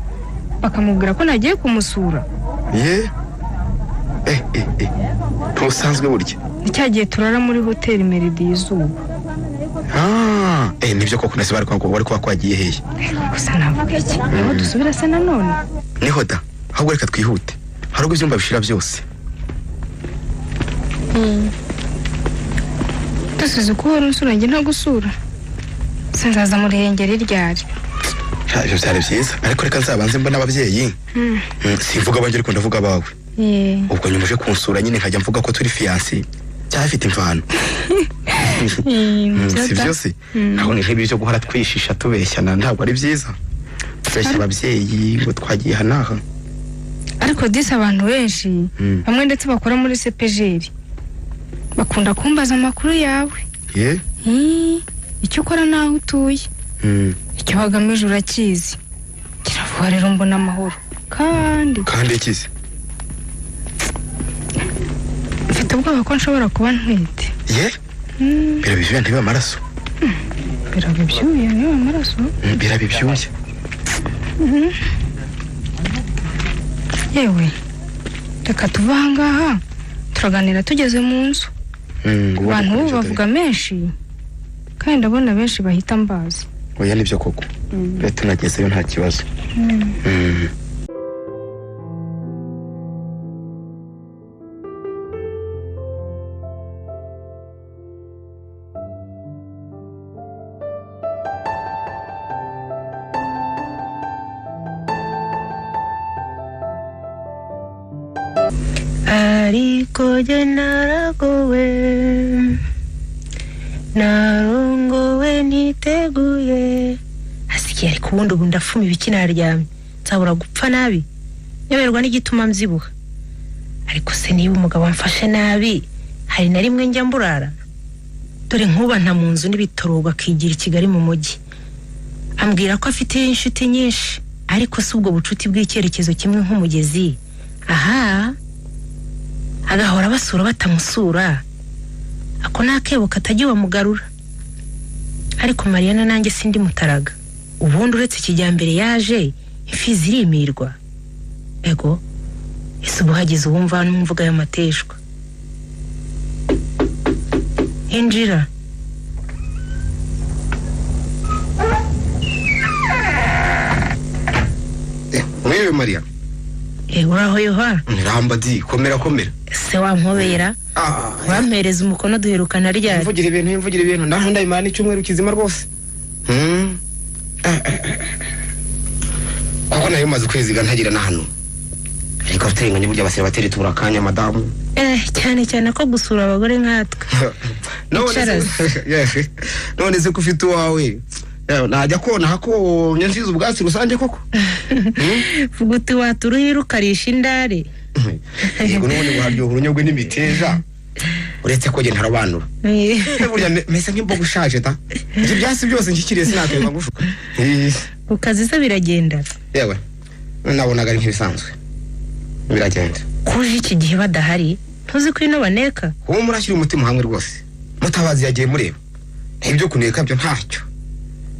bakamubwira ko nagiye kumusura. Ye? Ntusanzwe burya. Ni cya gihe turara muri hoteli Meridi y'izuba. Nibyo koko nase bari kuba kwagiye hehe. Gusa navuga iki? Niho dusubira se nanone? Niho da. Ahubwo reka twihute. Hari ubwo ibyumba bishira byose. Dusize uko uhora unsura njye ntagusura. Sinzaza mu Ruhengeri ryari. Ibyo byari byiza ariko reka nzabanze mbona ababyeyi. Simvuga abanjye ariko ndavuga abawe. Ubwo nyuma uje kunsura nyine nkajya mvuga ko turi fiancé. Cyafite imvano. Si byose. Naho ni nk'ibyo guhora twishisha tubeshyana ntabwo ari byiza. Tubeshya ababyeyi ngo twagiye hanaha. Ariko disi abantu benshi bamwe ndetse bakora muri CPGL bakunda kumbaza amakuru yawe. Icyo ukora naho utuye. Icyo wagamije urakizi. Kiravuga rero mbona amahoro. Kandi ikizi. Mfite ubwoba ko nshobora kuba ntwite. Ye? Birabibyuya ntibiba amaraso. Birabibyuya ntibiba amaraso? Birabibyuya. Yewe, reka tuve aha ngaha turaganira tugeze mu nzu. Abantu ubu bavuga menshi kandi ndabona benshi bahita mbaza. Oya nibyo koko. Reka tunagezeyo nta kibazo. Ariko jye naragowe narongowe niteguye. Asikiye ariko ubundi ubu ndafuma ibiki naryamye nzabura gupfa nabi nyoberwa n'igituma mbyibuha. Ariko se niba umugabo amfashe nabi hari na rimwe njya mburara? Dore nkuba nta mu nzu n'ibitorogo akigira i Kigali mu mujyi. Ambwira ko afite inshuti nyinshi ariko si ubwo bucuti bw'icyerekezo kimwe nk'umugezi. Aha agahora basura batamusura. Ako nakebo katajya bamugarura. Ariko Mariana nanjye sindi mutaraga. Ubundi uretse kijyambere yaje imfi zirimirwa. Ego ese ubu hagize uwumva n'umvuga y'amateshwa. Injira. Mwewe Maria. Uraho Yohana. Niramba di komera komera. Se wampobera. Wampereza umukono duherukana ryari? Mvugira ibintu naho ndayimana icyumweru kizima rwose. Kuko nayo maze kweziga ntagira na hano. Ariko afite burya basere bateri tubura kanya madamu. Cyane cyane ko gusura abagore nkatwe. None se ko ufite uwawe najya kona hako nyanziza ubwatsi rusange koko. Vuga uti waturuhira ukarisha indare. Yego n'ubundi guharyoha urunyogwe n'imiteja. Uretse ko njye ntarabanura. Burya mese nk'imboga ushaje ta. Ibyo byasi byose nshyikiriye sinakwirirwa ngushuka. Ukazi se biragenda. Yewe nabonaga ari nk'ibisanzwe. Biragenda. Kuje iki gihe badahari ntuzi ko ino baneka. Wowe murashyira umutima hamwe rwose. Mutabazi yagiye mureba. Ibyo kuneka byo ntacyo.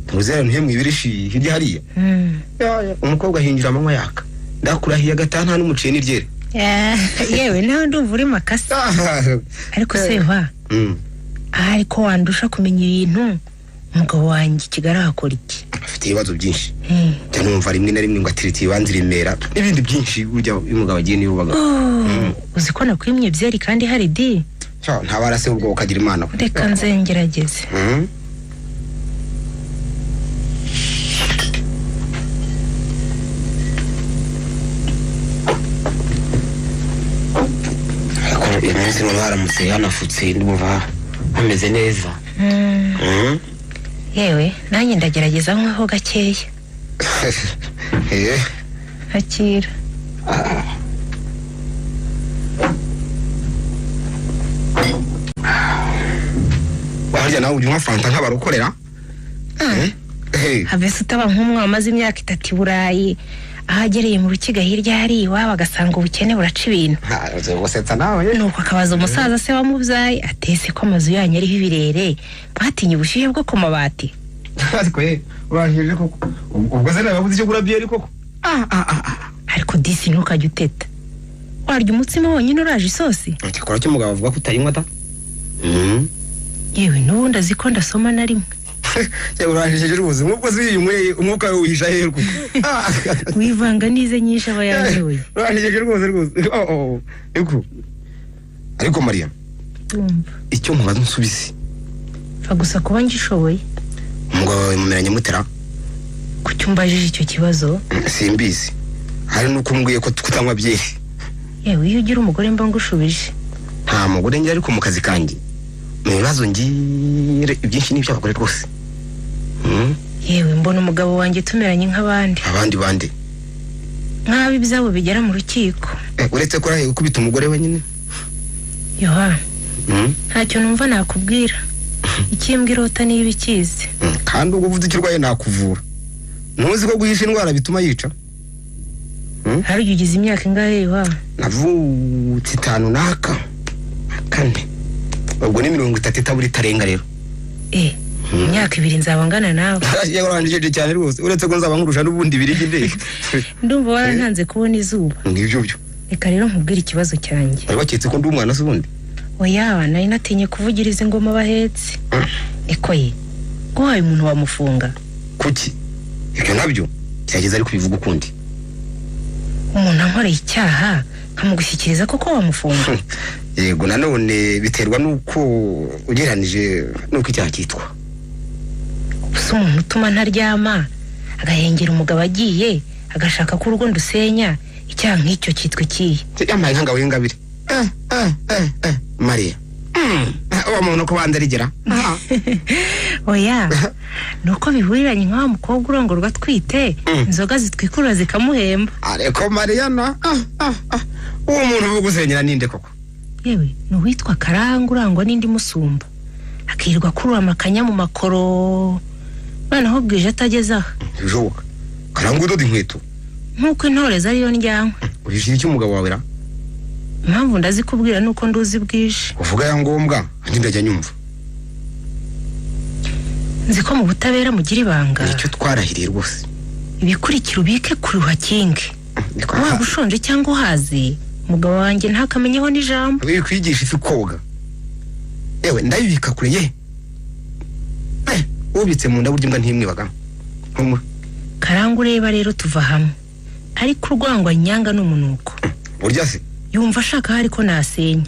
Ntuzera ntuhe mwibirishi hirya hariya. Umukobwa ahinjira amanywa yaka. Ndakurahiye agataha nta n'umuciye n'iryere. Yewe nawe ndumva uri makasa. Ariko se wa ariko wandusha kumenya ibintu. Umugabo wanjye Kigali ahakora iki? Afite ibibazo byinshi. Njya numva rimwe na rimwe ngo ateretse ibibanza i Remera n'ibindi byinshi, burya iyo umugabo agiye niyo ubaga. Uzi ko nakwimye byeri kandi hari di? Ntabara se ubwo ukagira imana. Reka nzengerageze. Ariko uyu munsi noneho haramutse hanafutse, ndumva hameze neza. Yewe nanjye ndagerageza nkweho gakeya. Akira. Harya nawe ujya unywa fanta nk'abarukorera? Have se utaba nk'umwe wamaze imyaka 3 i Burayi, aho agereye mu rukiga hirya hari iwabo agasanga ubukene buraca ibintu. Gusetsa nawe. Nuko akabaza umusaza se wamubyaye atese ko amazu yanyu ariho ibirere, batinye ubushyuhe bwo ku mabati. Ariko ye urangije koko, ubwo se nababuze icyo gura byeri koko? Ariko disi ntukajya uteta, warya umutsima wonyine uraje isosi. Cyakora cyo umugabo avuga ko utayinywa da. Yewe n'ubundi azi ko ndasoma na rimwe. Urangije rwose, nk'ubwo se uyinyweye umwuka wihisha hehe koko? Wivanga n'ize nyinshi aba yanyoye. Urangije rwose rwose. Ariko Mariya, icyo nkubaza unsubize. Pfa gusa kuba ngishoboye. Umugabo wawe mumeranye mutera? Kuki umbajije icyo kibazo? Simbizi, hari n'uko umbwiye ko kutanywa byeri. Yewe iyo ugira umugore mba ngushubije. Nta mugore ngira, ariko mu kazi kanjye mu bibazo ngire ibyinshi n'iby'abagore rwose. Yewe mbona umugabo wanjye tumeranye nk'abandi. Abandi bande? Nk'abo ibyabo bigera mu rukiko. Uretse ko arahiye gukubita umugore wenyine. Yohana, ntacyo numva nakubwira. Ikimbwa irota niba ikizi. Kandi ubwo uvuze icyo urwaye nakuvura. Ntuzi ko guhisha indwara bituma yica? Hari ugize imyaka ingahe Yohana? Navutse 5 n'aka 4. Ubwo ni 30 itabura itarenga rero. Imyaka 2 nzaba ngana nawe. Yarangije cyane rwose, uretse ko nzaba nkurusha n'ubundi birigi ndeke. Ndumva warantanze kubona izuba. Ngibyo byo. Reka rero nkubwire ikibazo cyanjye. Bari baketse ko ndi umwana se ubundi? Oya, nari natinye kuvugiriza ingoma bahetse. Niko ye, guhaye umuntu wamufunga. Kuki? Ibyo nabyo byageze ari kubivuga ukundi. Umuntu ankoreye icyaha nkamugushyikiriza koko wamufunga? Yego nanone biterwa nuko ugereranije nuko icyaha cyitwa. Gusa umuntu utuma ntaryama agahengera umugabo agiye agashaka ko urugo ndusenya, icyaha nk'icyo cyitwa ikihe? Yamaye nk'angabo y'ingabire. Mariya, uwo muntu ko banza rigera. Oya, nuko bihuriranye nka wa mukobwa urongorwa atwite, inzoga zitwikurura zikamuhemba. Ariko Mariya na uwo muntu uvuga usenyera ninde koko? Yewe ni uwitwa Karanga urangwa n'indi musumba, akirirwa akurura amakanya mu makoro, noneho bwije atageze aha. Ntibishoboka. Karanga udoda inkweto nk'uko intore ariyo njyanywe. Uhishyira iki umugabo wawe ra? Impamvu ndazikubwira nuko nduzi bwije. Uvuga ya ngombwa andi ndajya nyumva. Nzi ko mu butabera mugira ibanga. Nicyo twarahiriye rwose. Ibikurikira ubike kuri uhakinge. Waba ushonje cyangwa uhaze, umugabo wanjye ntakamenyeho n'ijambo. Kwigisha ifi koga. Yewe ndabibika kure ye. Ubitse mu nda burya imbwa ntimwibaga. Karanga ureba rero tuva hamwe. Ariko urwangwa nyanga n'umunuko. Burya se yumva ashaka hari ko nasenya.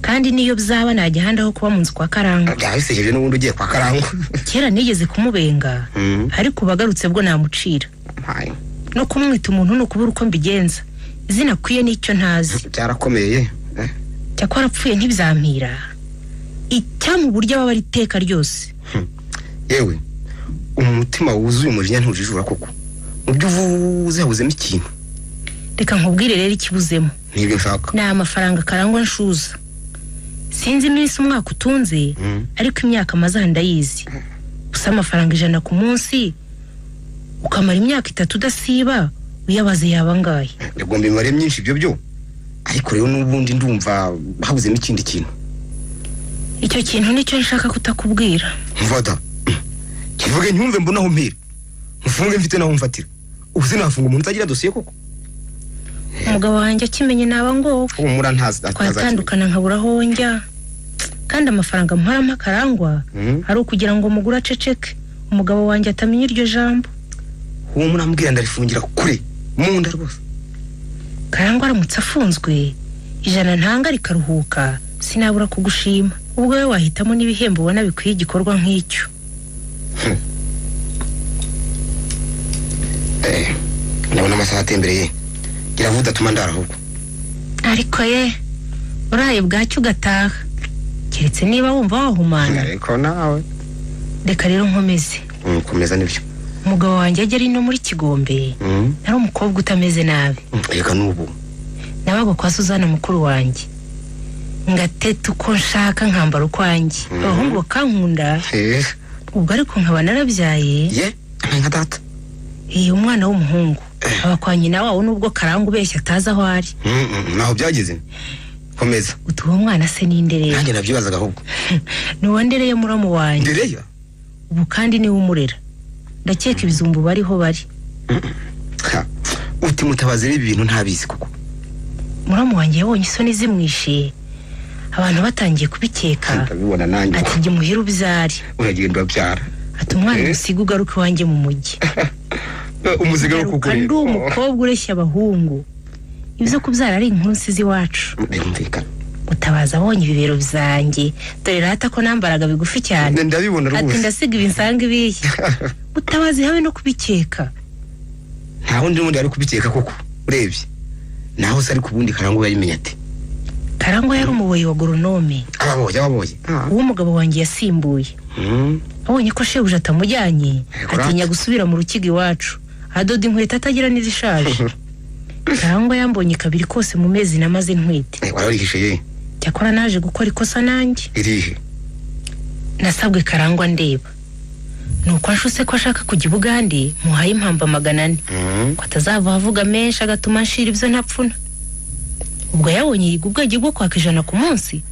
Kandi niyo byaba najya ahandi aho kuba mu nzu kwa Karanga. Byabisejeje n'ubundi ugiye kwa Karanga. Kera nigeze kumubenga, ariko bagarutse bwo namucira. No kumwita umuntu no kubura uko mbigenza. Izina akwiye nicyo ntazi. Byarakomeye. Cyakora apfuye ntibizampira. Icyamu buryo baba ari iteka ryose. Yewe umutima wuzuye umujinya ntujijura koko. Mu byo uvuze habuzemo ikintu. Reka nkubwire rero ikibuzemo. Nibyo nshaka. Ni amafaranga Karangwa nshuza. Sinzi iminsi umwaka utunze, ariko imyaka amaze ndayizi. Gusa amafaranga 100 ku munsi ukamara imyaka 3 udasiba, uyabaze yaba ngahe? Yagomba imibare myinshi ibyo byo. Ariko rero n'ubundi ndumva habuzemo ikindi kintu. Icyo kintu nicyo nshaka kutakubwira. Mvada. Kivuge nyumve mbona aho mpera. Mfunge mfite naho mfatira. Ubu sinafunga umuntu utagira dosiye koko. Umugabo wanjye akimenye naba ngo humura ntazi twatandukana nkabura aho njya. Kandi amafaranga mpora Karangwa ari ukugira ngo mugure aceceke, umugabo wanjye atamenya iryo jambo. Humura mbwira ndarifungira kure mu nda rwose. Karangwa aramutse afunzwe 100 ntanga rikaruhuka, sinabura kugushima. Ubwo we wahitamo n'ibihembo ubona bikwiye igikorwa nk'icyo. Ndabona amasaha atembereye, gira vuba tuma ndara ahubwo. Ariko ye uraye bwacyo ugataha, keretse niba wumva wahumana. Ariko nawe reka rero nkomeze. Komeza nibyo. Umugabo wanjye ajya ari no muri Kigombe, nari umukobwa utameze nabi. Reka n'ubu nabaga kwa Suzana mukuru wanjye, ngateta uko nshaka, nkambara ukwanjye, abahungu bakankunda. Ubwo ariko nkaba narabyaye. Ye nka data. Umwana w'umuhungu aba kwa nyina wawo, nubwo Karangwa ubeshya atazi aho ari. Naho byageze. Komeza. Utuwo mwana se ni Ndereya? Nanjye nabyibazaga ahubwo. Ni uwa Ndereya muramu wanjye. Ndereya? Ubu kandi niwe umurera. Ndakeka ibizumbu bariho bari. Uti Mutabazi ibi bintu ntabizi koko. Muramu wanjye yabonye isoni zimwishe, abantu batangiye kubikeka. Ndabibona nanjye. Ati jya muhira ubyare. Uragenda urabyara. Ati umwana usiga ugaruke iwanjye mu mujyi. Umuziga wo kukureba. Ndi umukobwa ureshya abahungu. Ibyo kubyara ari inkuru nsizi iwacu. Birumvikana. Mutabazi abonye ibibero byanjye, dore rata ko nambaraga bigufi cyane. Ndabibona rwose. Ati ndasiga ibinsanga ibiye. Mutabazi habe no kubikeka. Nta wundi n'ubundi ari kubikeka koko urebye. Naho se ariko ubundi Karangwa yabimenya ati. Karangwa yari umuboyi wa goronome. Ababoye. Uwo mugabo wanjye yasimbuye. Abonye ko shebuja atamujyanye, atinya gusubira mu rukiga iwacu. Adoda inkweto atagira n'izishaje. Karangwa yambonye kabiri kose mu mezi namaze ntwite. Wararihishe ye. Cyakora naje gukora ikosa nanjye. Irihe? Nasabwe Karangwa ndeba. Nuko anshuse ko ashaka kujya i Bugande, muhaye impamba 400. Ko atazava avuga menshi agatuma nshira ibyo ntapfuna. Ubwo yabonye yiga ubwenge bwo kwaka 100 ku munsi.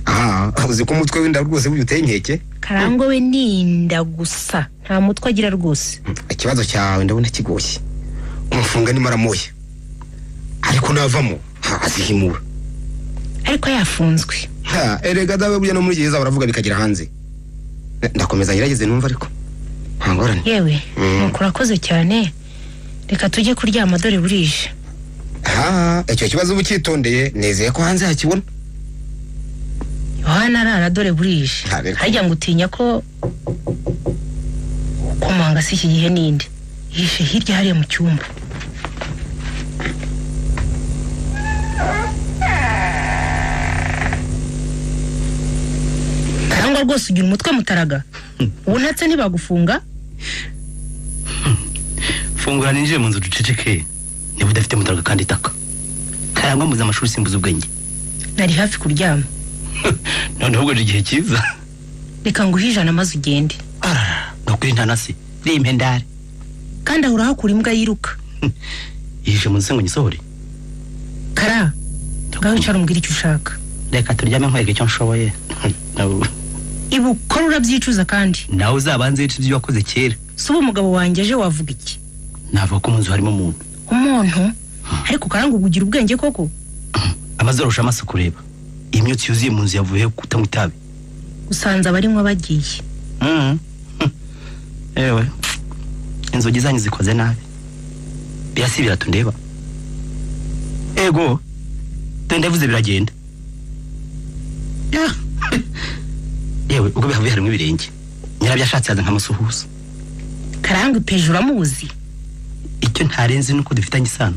Aha, uzi ko umutwe w'inda rwose burya uteye inkeke. Karangwa we ninda gusa, nta mutwe agira rwose. Ikibazo cyawe ndabona kigoye. Umufunga ni maramoya. Ariko navamo azihimura. Ariko yafunzwe. Erega dawe burya no muri gereza baravuga bikagira hanze. Ndakomeza ngerageze numva ariko nta ngorane. Yewe, nuko urakoze cyane. Reka tujye kuryama dore burije. Icyo kibazo ubu cyitondeye, nezeye ko hanze hakibona. Yohana arara dore burije. Hajya ngo utinya ko komanga si iki gihe ninde. Yishe hirya hariya mu cyumba. Karangwa rwose ugira umutwe mutaraga. Ubu ntatse ntibagufunga? Fungura ninjire mu nzu duceceke. Niba udafite mutaraga kandi itaka. Karangwa muze amashuri simbuza ubwenge. Nari hafi kuryama. Noneho ubwo igihe cyiza. Reka nguhe 100 maze ugende. Arara, nukuri ntanasi. Rimpe ndare. Kandi aho urahakura imbwa yiruka. Yije mu nzu ngo nyisohore. Kara, ngaho icara umbwire icyo ushaka. Reka turyame nkwereke icyo nshoboye. Ibukora urabyicuza kandi. Nawe uzabanze wice ibyo wakoze kera. Si ubu umugabo wanjye aje wavuga iki? Navuga ko mu nzu harimo umuntu. Umuntu? Ariko Karangwa ugira ubwenge koko? Amazuru arusha amaso kureba. Imyotsi yuzuye mu nzu yavuye kutanywa itabi. Usanze abarimwo bagiye. Ewe, inzugi zanyu zikoze nabi. Birasi biratundeba. Ego, ndavuze biragenda. Yewe, ubwo bihavuye harimo ibirenge. Nyirabyo ashatse yaza nkamusuhuza. Karangwa ipeje uramuzi? Icyo ntarenze nuko dufitanye isano.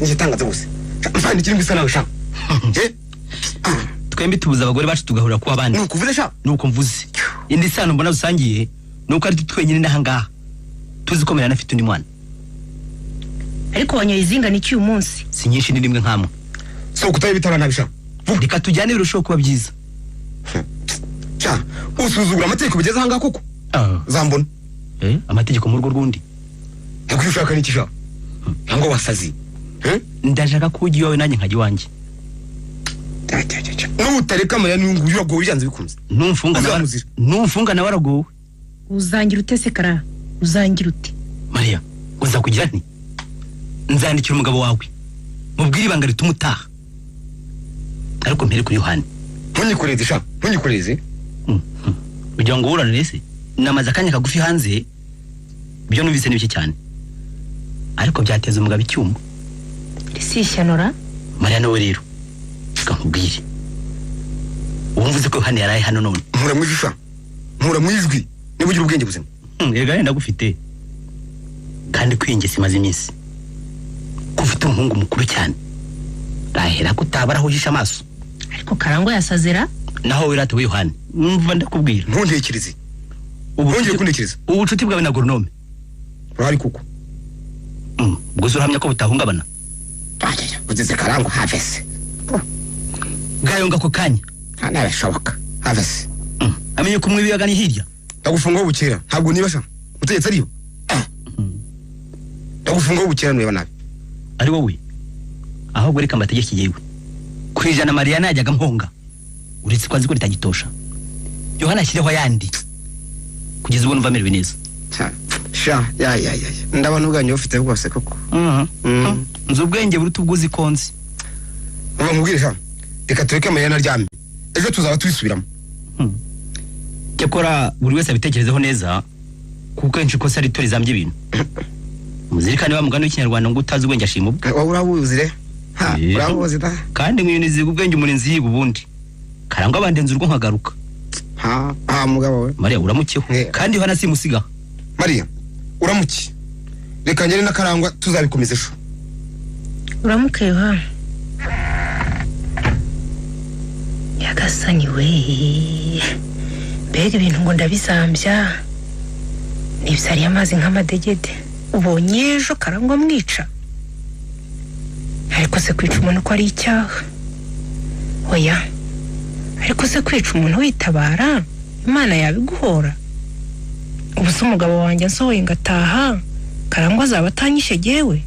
Ngitangaza gusa. Mfana ikiri gusa nawe sha. Twembi tubuza abagore bacu tugahurira kuba abandi. Nuko uvuze sha? Nuko mvuze. Indi sano mbona dusangiye nuko ari twenyine ndahangaha. Tuzi ko Mirana afite undi mwana. Ariko wanyoye izinga niki uyu munsi? Si nyinshi ni rimwe nkamwe. So kutaye bitaba nabi sha. Reka tujyane birushaho kuba byiza. Sha, usuzugura amategeko bigeze ahangaha koko? Zambona. Amategeko mu rugo rw'undi. Ariko ushaka niki sha? Ngo wasazi. Ndashaka ko ujya iwawe nanjye nkajya iwanjye. Nutareka Mariya n'uyu uragowe byanze bikunze. Numfunga nawe aragowe. Uzangira ute se Kara? Uzangira ute? Mariya, uzakugira nti? Nzandikira umugabo wawe. Mubwire ibanga rituma utaha. Ariko mpere kuri Yohani. Ntunyikoreze sha, ntunyikoreze. Ugira ngo uburanire se? Namaze akanya kagufi hanze, ibyo numvise ni bike cyane. Ariko byateza umugabo icyuma. Si ishyano. Mariya nawe rero, reka nkubwire. Wumva ko Yohani yaraye hano none. Nkura mu ijwi sha. Nkura mu ijwi. Niba ugira ubwenge buzima. Erega wenda gufite. Kandi kwiyingisa imaze iminsi. Ko ufite umuhungu mukuru cyane. Rahera ko utabara aho ujisha amaso. Ariko Karangwa yasazera. Naho wirata we Yohani. Mva ndakubwira. Ntuntekereze. Ntongere kuntekereza. Ubucuti bwawe na goronome. Urahari kuko. Ubwo se urahamya ko butahungabana? Ajya, uzize Karangwa havese. Gayonga ako kanya. Ntabishoboka. Havese. Amenye ko umwibi yaganye hirya. Ndagufungaho bukera. Ntabwo niba sha. Utegetse ariyo. Ndagufungaho bukera nureba nabi. Ari wowe. Ahubwo reka mbategeke yewe. Ku ijana Mariya najyaga mponga. Uretse ko azi ko ritagitosha. Yohana ashyireho ayandi. Kugeza ubu numva amerewe neza. Sha, ya ya ya. Ndabona ubwanyu bufite bwose koko. Nzi ubwenge buruta ubwo uzi konzi. Uva nkubwire sha. Reka tureke Mariya naryame. Ejo tuzaba tubisubiramo. Cyakora buri wese abitekerezeho neza kuko kenshi ikosa rito rizambye ibintu. Muzirikane wa mugani w'ikinyarwanda ngo utazi ubwenge ashima ubwe. Wowe urabuzire. Ha, urabuzi da. Kandi nk'iyo niziga ubwenge umurinzi yiba ubundi. Karangwa bandenze urwo nkagaruka. Ha, ha mugabo we. Mariya uramukeho. Kandi Yohana simusiga. Mariya uramuke. Reka ngere na Karangwa tuzabikomeza ejo. Uramuke Yohana. Nyagasani we. Mbega ibintu ngo ndabizambya. Nibyariye amazi nk'amadegede. Ubonye ejo Karangwa mwica. Ariko se kwica umuntu ko ari icyaha? Oya. Ariko se kwica umuntu witabara, Imana yabiguhora. Ubu se umugabo wanjye ansohoye ngataha, Karangwa azaba atanyishe jewe.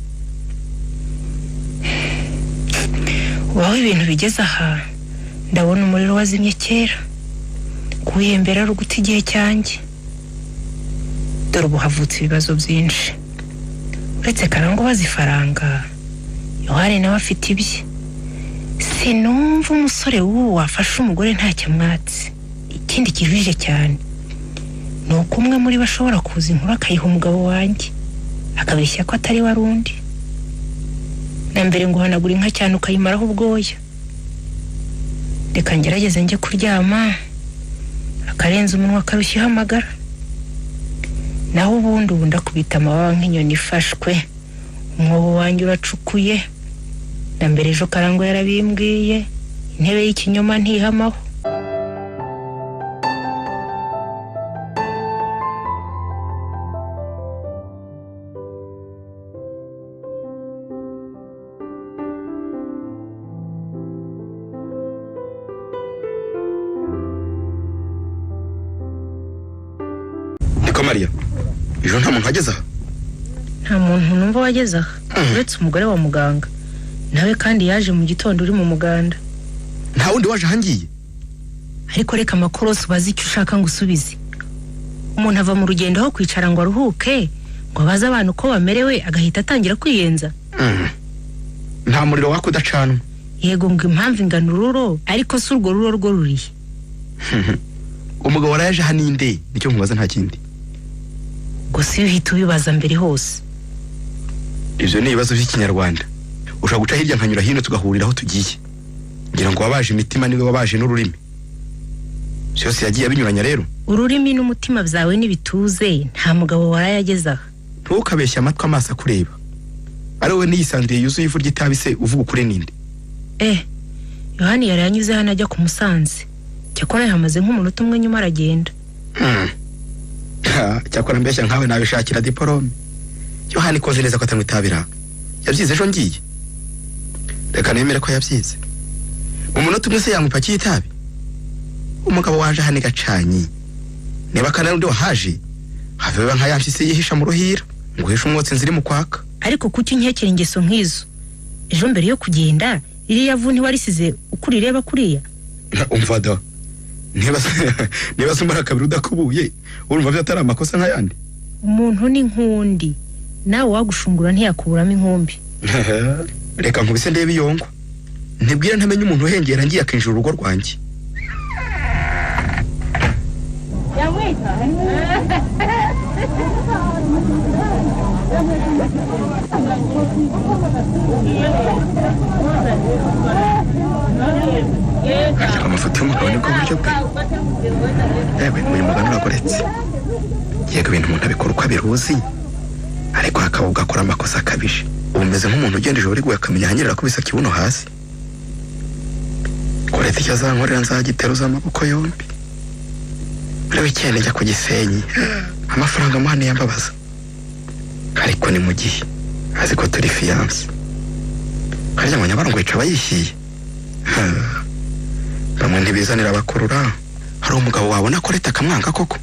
Ubaho ibintu bigeze aha, ndabona umuriro wazimye kera. Kuwihembera ari uguta igihe cyanjye. Dore ubu havutse ibibazo byinshi. Uretse Karangwa bazi ifaranga, Yohani nawe afite ibye. Sinumva umusore w'ubu wafashe umugore ntacyo amwatse. Ikindi kijije cyane ni uko umwe muri bo ashobora kuza inkuru akayiha umugabo wanjye, akabeshya ko atari we arundi. Na mbere ngo uhanagura inka cyane ukayimaraho ubwoya. Reka ngerageze njye kuryama, akarenza umunwa akarushya ihamagara. Naho ubundi ubu ndakubita amababa nk'inyoni ifashwe. Umwobo wanjye uracukuye. Na mbere ejo Karangwa yarabimbwiye, intebe y'ikinyoma ntihamaho. Niko Mariya, ejo nta muntu wageze aha? Nta muntu numva wageze aha, uretse umugore wa muganga. Nawe kandi yaje mu gitondo uri mu muganda. Nta wundi waje ahangiye. Ariko reka amakorosi ubaze icyo ushaka ngo usubize. Umuntu ava mu rugendo aho kwicara ngo aruhuke, ngo abaze abantu uko bamerewe, agahita atangira kwiyenza. Nta muriro wako udacanwa. Yego ngo impamvu ingana ururo, ariko si urwo ruro rwo ruriye. Umugabo waraje aha ninde? Nicyo nkubaza nta kindi. Gusa iyo uhita ubibaza mbere hose. Ibyo ni ibibazo by'ikinyarwanda. Ushobora guca hirya nkanyura hino tugahurira aho tugiye. Ngira ngo wabaje imitima niwe wabaje n'ururimi. Byose yagiye abinyuranya rero. Ururimi n'umutima byawe nibituze, nta mugabo warayageza aha. Ntukabeshye amatwi amaso akureba. Ari wowe niyisanduye yuzuye ivu ry'itabi se uvuga ukuri ninde? Yohani yari anyuze hano ajya ku Musanze. Cyakora yahamaze nk'umunota umwe nyuma aragenda. Cyakora mbeshya nkawe nabishakira diplome. Yohani koze neza ko atanywa itabi ra. Yabyize ejo ngiye. Reka nemere ko yabyize. Umunota umwe se yanywa ipaki y'itabi. Umugabo waje hano gacanyi. Niba kana undi wahaje, have biba nka yampyisi yihisha mu ruhira, ngo uhishe umwotsi nziri mu kwaka. Ariko kuki nkekera ingeso nk'izo? Ejo mbere yo kugenda, iriya vu ntiwarisize uko urireba kuriya? Umva da. Niba se umara kabiri udakubuye, urumva byo atari amakosa nk'ayandi. Umuntu ni nkundi, nawe wagushungura ntiyakuburamo inkumbi. Reka nkubise ndebe iyongo. Ntibwira ntamenye umuntu uhengera ngiye akinjira urugo rwanjye. Ariko amafoto y'umugabo nibwo buryo bwe. Yewe uyu mugani uragoretse. Yego ibintu umuntu abikora uko abiruzi, ariko hakaba ugakora amakosa akabije. Ubu umeze nk'umuntu ugenda ijoro riguye akamenya ahanyerera kubisa kibuno hasi. Kureta icyo azankorera nzagiteruza amaboko yombi. Muri wikendi njya ku Gisenyi, amafaranga amuha yambabaza. Ariko ni mu gihe azi ko turi fiyanse. Harya ngo Nyabarongo yica abayishyuye. Bamwe ntibizanira abakurura. Hari umugabo wabona ko leta akamwanga koko.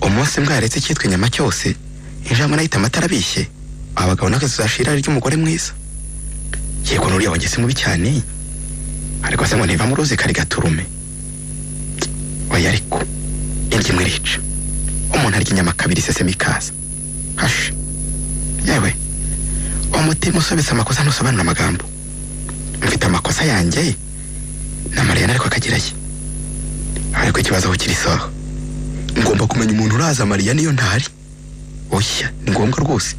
Umunsi mbwa yaretse icyitwa inyama cyose, injangwe nayo amata arabishye. Abagabo n'akazashira ry'umugore mwiza. Yego nuriya wageze mubi cyane. Ariko se ngo ntiva mu ruzi kari gaturume. Oya ariko indyo imwe irica. Umuntu arya inyama kabiri iseseme ikaza. Hashe. Yewe umutima usobetse amakosa ntusobanura amagambo. Mfite amakosa yanjye na Mariana ariko akageraye. Ariko ikibazo aho kiri saha, ngomba kumenya umuntu uraza Mariya niyo ntari. Oya ni ngombwa rwose.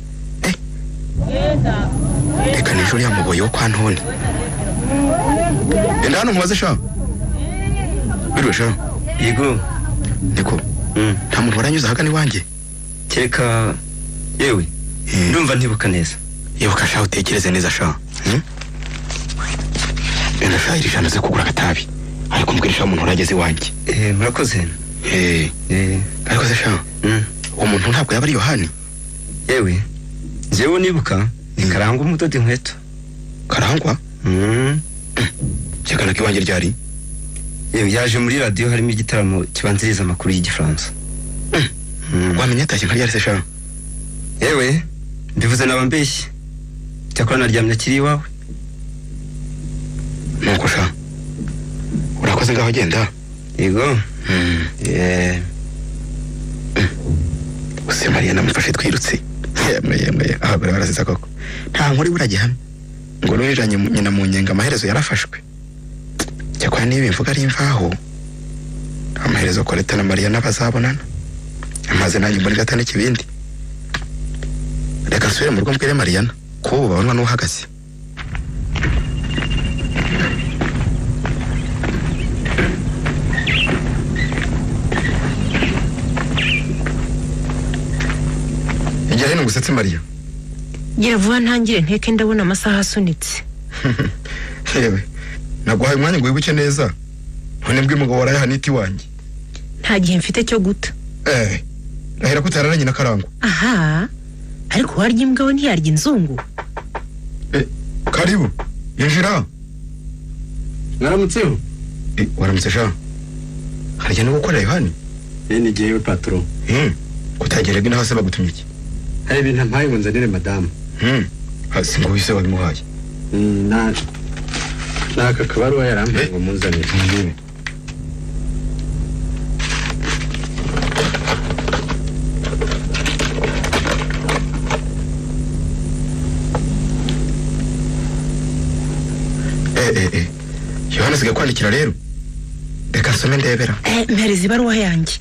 Reka nijoro yamuboye wo kwa Ntoni. Enda hano nkubaze sha. Biriwe sha. Yego. Niko. Nta muntu waranyuze ahagana iwanjye. Kereka yewe ndumva ntibuka neza. Ibuka sha utekereze neza sha. Enda sha iri jana ze kugura agatabi. Ariko mbwira sha umuntu urageze iwanjye. Murakoze. Ariko se sha. Uwo muntu ntabwo yaba ari Yohani. Yewe jewe nibuka ni Karangwa umudoda inkweto. Karangwa? Cyakana kiwanjye ryari? Yewe yaje muri radio harimo igitaramo kibanziriza amakuru y'Igifaransa. Wamenye atashye nka ryari se sha? Yewe mbivuze naba mbeshye. Cyakora naryamye akiri iwawe. Nuko sha. Urakoze ngaho genda. Yego. Use Mariya namufashe twirutse. Yemwe abagore barasiza koko. Nta nkuri buragihamye. Ngo nujanye nyina mu nyenga amaherezo yarafashwe. Cyakora niba imvuga ari imvaho, amaherezo Koleta na Mariya n'abazabonana. Amaze nanjye mbona gatane kibindi. Reka nsubire mu rugo mbwire Mariyana ko ubu babonwa n'uhagaze. Igihe hino ngusetse Mariya. Gira vuba ntangire nteke ndabona amasaha asunitse. Yewe naguhaye umwanya ngo wibuke neza. None mbwe umugabo waraye haniti wanjye. Nta gihe mfite cyo guta. Rahera ko utararanye na Karangwa. Aha, ariko warya imbwa we ntiyarya inzungu. Karibu injira. Mwaramutseho. Waramutse sha. Harya no gukorera Yohani? Ni jewe patron. Kutagerega inaho se bagutumye iki? Hari ibintu mpaye ngo nzanire madamu. Hasi ngo wise wabimuhaye. Naka kabaruwa yarampaye ngo munzanire. Yohana asigaye kwandikira rero. Reka nsome ndebera. Mpereza ibaruwa yanjye.